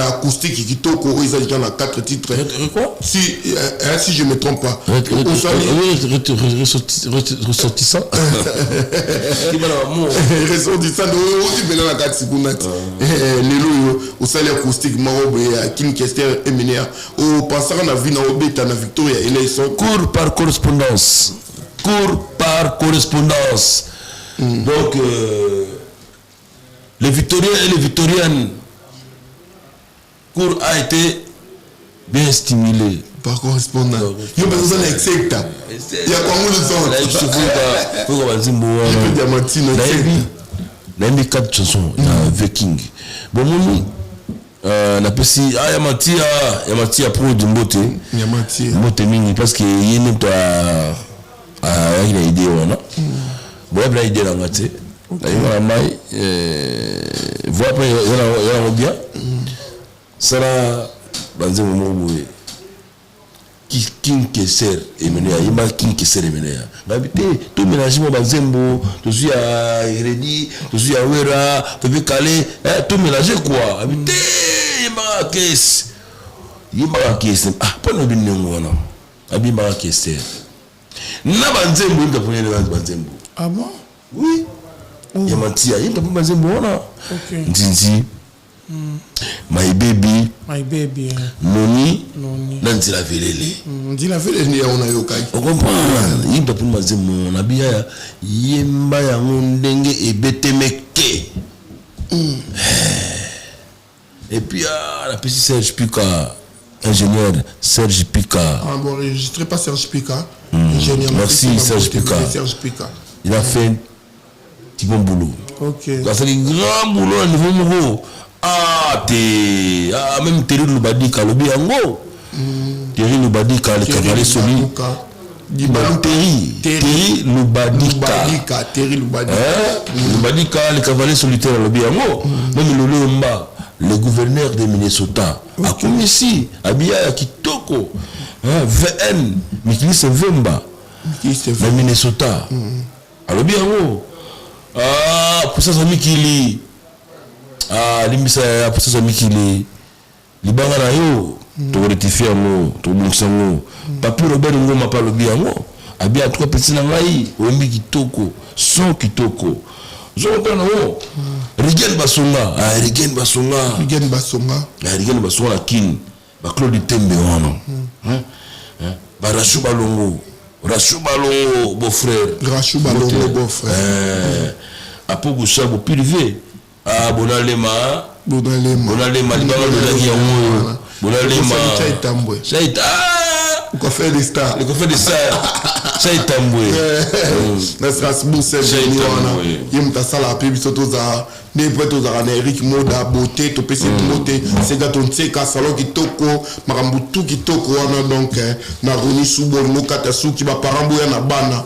acoustique kitoko oyo eza déjà na 4 titres. Quoi? Si je me trompe pas. Ressortissant. Ressortissant oti mpena na kati kuna ti lelo oyo osali acoustique moko boye ya King Kester Emeneya, opensaka na vie na obeta na Victoria Eleison? Cours par correspondance. Cours par correspondance. Donc, les Victoriens et les Victoriennes, cours a été bien stimulé. Par correspondance. Yo mpenza oza na execta ya kwango. Luzoka banzembo wana. Diamantino. Nayebi quatre chansons ya Viking. Bomoni, napesi ya Matia, ya Matia Prod mbote. Ya Matia. Mbote mingi, parce que ye nde moto ayaki na idée wana. Boyabi na idée nanga te, nayeba na mai voix mpe eza nango bien. Sala banzembo moko boye, King Kester Emeneya yemba, King Kester Emeneya. Ngabi te, tomélange mwa banzembo, tozwi ya Redi, tozwi ya Wera, Pepe Kale, tomélange quoi. Abi te, yembaka kese, yembaka kese. Ah, mpo na bino ndenge wana, abimbaka Kester na banzembo, yemba mpona banzembo. Ah bon? Oui, ya Matia, yemba mpo banzembo wana: Nzinzi, My Baby, My Baby, eh. Noni. Noni. Na Nzela Velele. Nzela Velele nde yango nayokaki. Ocomprendre, yemba mpona banzembo na biya, yemba yango ndenge ebetemeke. Et puis napesi Serge Pika, ingénieur Serge Pika. Ah bon, enregistré par Serge Pika, ingénieur. Merci, Serge Pika. Serge Pika. Il a fait un petit bon boulot. Asali grand boulot na niveau moko. Ah te, ah, même Terry Lubadika alobi yango. Terry Lubadika, le cavalier soli. Terry, Terry Lubadika. Lubadika, Terry Lubadika. Hein? Lubadika, le cavalier solitaire, alobi yango. Même Lolo Mba, le gouverneur de Minnesota, akomisi abiya ya kitoko. Hein? VN Mikilise Vemba na Minnesota alobi yango. Ah, puissance ya mikili, ah, limbisa ya puissance ya mikili, libanga na yo tokorectifie yango, tokobongisa yango. Papi Robert Ngoma mpe alobi yango, abi en tout cas, petit na ngai, oyembi kitoko, son kitoko, ozokopena nango. Rigen Basonga, ah, Rigen Basonga. Rigen Basonga. Ah, Rigen Basonga na Kine, Baclaude Tembe wana. Hein? Hein? Barachou Balongo, Rachou Balongo, beau-frère. Rachou Balongo, beau-frère. Apo Gusabo Pilve, ah, Bonalema. Bonalema. Bonalema, libanga lolaki yango oyo. Bonalema. Chai Tambwe. Chai, ah! Coiffeur des stars. Le coiffeur des stars. Chai Tambwe. Na Strasbourg, Saint-Denis wana. Ye moto asala mpe biso tozala nde mpe tozalaka na Eric Moda Beauté, topesi mbote sega tonseka salon kitoko, makambo tu kitoko wana. Donc na Roni Subo, olingo kata suki, baparent boya na bana,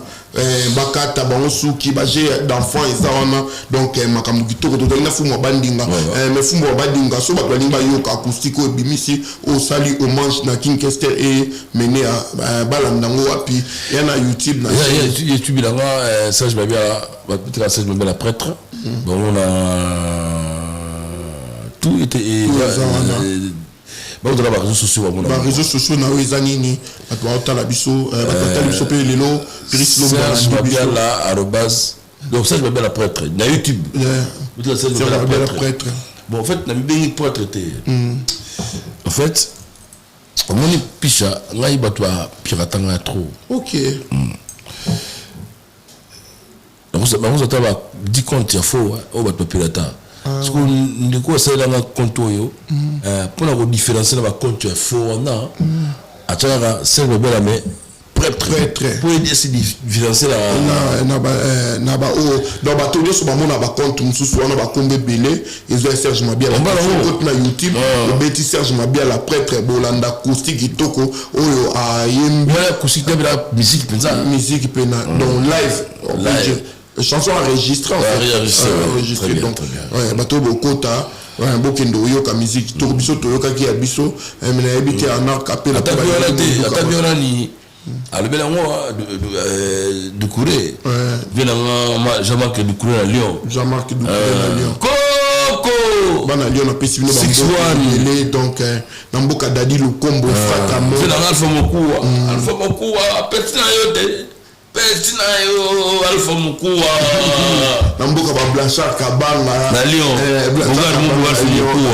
bakata bango suki, bajeu d'enfant eza wana. Donc makambo kitoko. Tozali na Fumu ya Bandinga, mais Fumu ya Bandinga, so bato balingi bayoka acoustique oyo ebimisi, osali hommage na King Kester Emeneya, balanda yango wapi? Ya na YouTube na YouTube nanga, Serge Babia, batika Serge Babia la prêtre, bango na tout était bakozala baréseaux sociaux bamona. Baréseaux sociaux na oyo eza nini? Bato baotala biso, bato batali biso mpe lelo. Serge Babiala arobase, donc Serge Babiala prêtre na YouTube. Serge Babiala prêtre. Bon, en fait, namibengi prêtre te. En fait, omoni pisha ngai, bato bapirata ngai trop. Bakozwa ta ba 10 compte ya faux oyo bato bapirata. Parce que ndeko asalelanga compte oyo mpona kodifférencier na bacompte ya faux wana, atiakaka Serge Babiala mais prêtre po esi différencier. Na baoyo, donc bato nyonso bamona bacompte mosusu wana, bakombo ebele ezwa ya Serge Mabiala. Okoti na YouTube, obeti Serge Mabiala prêtre, bolanda acoustique kitoko oyo ayembi. Acoustique te, musique mpenza. Musique mpena, donc live, chanson enregistrée en fait, enregistré. Donc bato bokota. Ouais, bokende oyoka musique to biso toyokaki ya biso, eh, mais nayebi te en acapella. Ata biola te, ata biola ni alobeli yango Doucouré, vie nanga Jean-Marc Doucouré na Lyon. Jean-Marc Doucouré na Lyon. Koko bana Lyon, napesi bino bambote. Donc na mboka Dadi Lukombo Fratamo. Vie nanga Alpha Mokuwa, Alpha Mokuwa, pesi na yo te, pesi na yo Alpha Mokuwa. Na mboka ba Blanchard Kabanga. Na Lyon.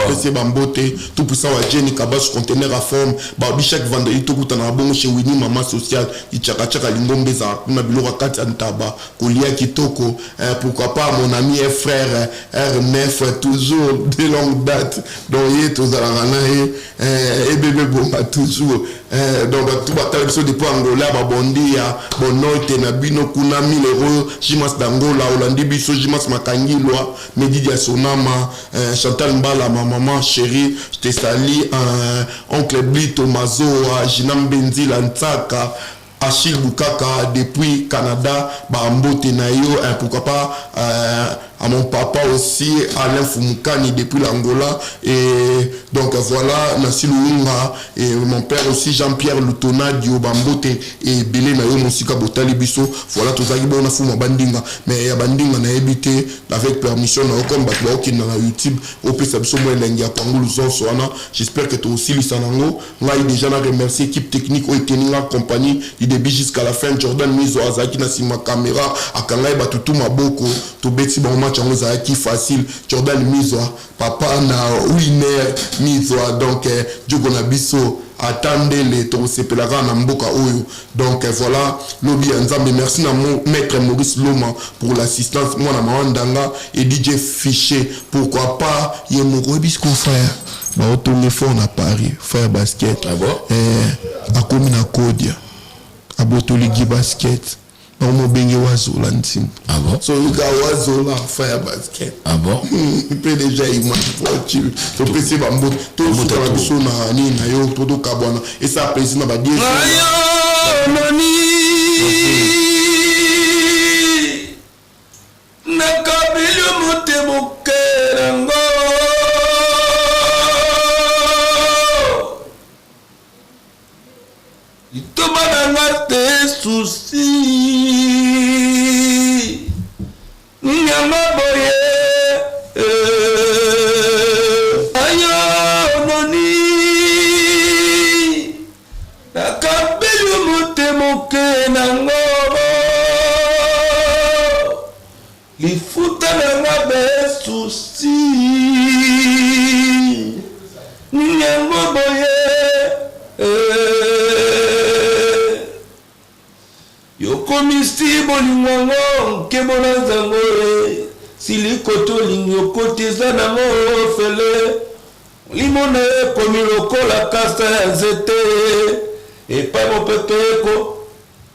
Pesi bambote tout puissant wa Jenny Kabasu, conteneur à forme babi. Chaque vendredi tokutana na bongo chez Winnie, mama sociale ichakachaka lingombe, ezala kuna biloko ya kati ya ntaba kolia kitoko. Pourquoi pas mon ami et frère R9, toujours de longue date, donc ye tozalaka na ye ebebe bonga toujours. Donc bato batala biso depuis Angola, babondi ya bonote na bino kuna, 1000 euros. Jimas d'Angola olandi biso, Jimas Makangilwa, Medidi ya Sonama, Chantal Mbala, ma maman chérie, je te salue, oncle Blito Mazoa, Gina Mbenzila Ntsaka, Achille Boukaka depuis Canada, bambote na yo. Pourquoi pas à mon papa aussi, Alain Fumukani depuis l'Angola. Et donc voilà, Nassi Luunga et mon père aussi, Jean-Pierre Lutona Dio, bambote et Belé na yo mosika botali biso. Voilà, tozalaki bona fuma bandinga, mais ya bandinga nayebi te. Avec permission na yo, comme bato baokenda na YouTube, opesa biso mwa elengi ya kwangulu zonso wana. J'espère que tokosilisa nango. Ngai déjà na remercier équipe technique oyo eteninga compagnie du début jusqu'à la fin. Jordan Mizo azalaki na nsima caméra, akangai bato tu maboko, tobeti bango match yango ezalaki facile. Jordan Mizo, papa na Winner Mizo, donc jogo na biso ata ndele tokosepelaka na mboka oyo. Donc voilà, lobi ya Nzambe. Merci na maître Maurice Loma pour l'assistance, mwana mama Ndanga et DJ Fiché. Pourquoi pas ye moko oyebi ko frère baotonge fort na Paris, frère basket. Ah bon? Eh, akomi na Kodia, abotoli gi basket, bakomobenge Wazola ntimbo. Ah bon? So yoka Wazola, frère basket. Ah bon? Mpe déjà image fortune, topesi bambote, tosuka na biso na nini na yo to tokabwana, esala plaisir na badie. Ayononi nakabili motema okerango litoba nanga te susi nyama boye. Ayononi nakabeli motema oke nango lifuta nanga besusi nyango boye. Yokomisi bolingo yango nkembo na nzango e siliko tolingi okoti eza nango ofele molimo na ekomi lokola kasa ya nzete epai mopepe eko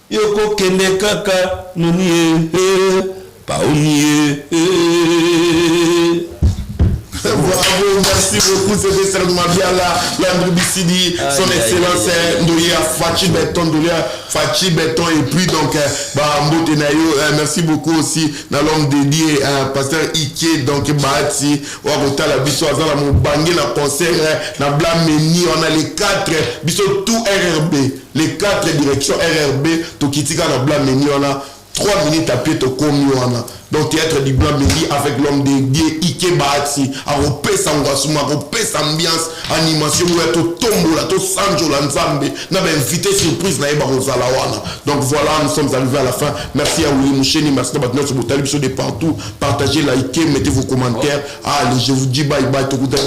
yokokende kaka noni ye paoni ye. Bravo, merci beaucoup. C'était Serge Mabiala, Landry Bissidi, son excellence Ndoya Fachi Beton, Ndoya Fachi Beton. Et puis donc, bah, Mbote na yo, merci beaucoup aussi dans l'homme dédié, pasteur Ike, donc Bahati, Wakota la biso, Azala Moubangue, na concert, na Blameni, on a les quatre, biso tout RRB, les quatre directions RRB, Tokitika na Blameni, on a 3 minutes à pied tokomi wana. Donc théâtre du Blanc Medi avec l'homme dédié Ike Bahati akopesa ngwasuma, akopesa ambiance, animation oyo totombola, tosanjola Nzambe na bainvité surprise na ye bakozala wana. Donc voilà, nous sommes arrivés à la fin. Merci à Willy Moucheni, merci na bato nyonso botali biso de partout. Partagez, likez, mettez vos commentaires. Allez, je vous dis bye bye, tokutani.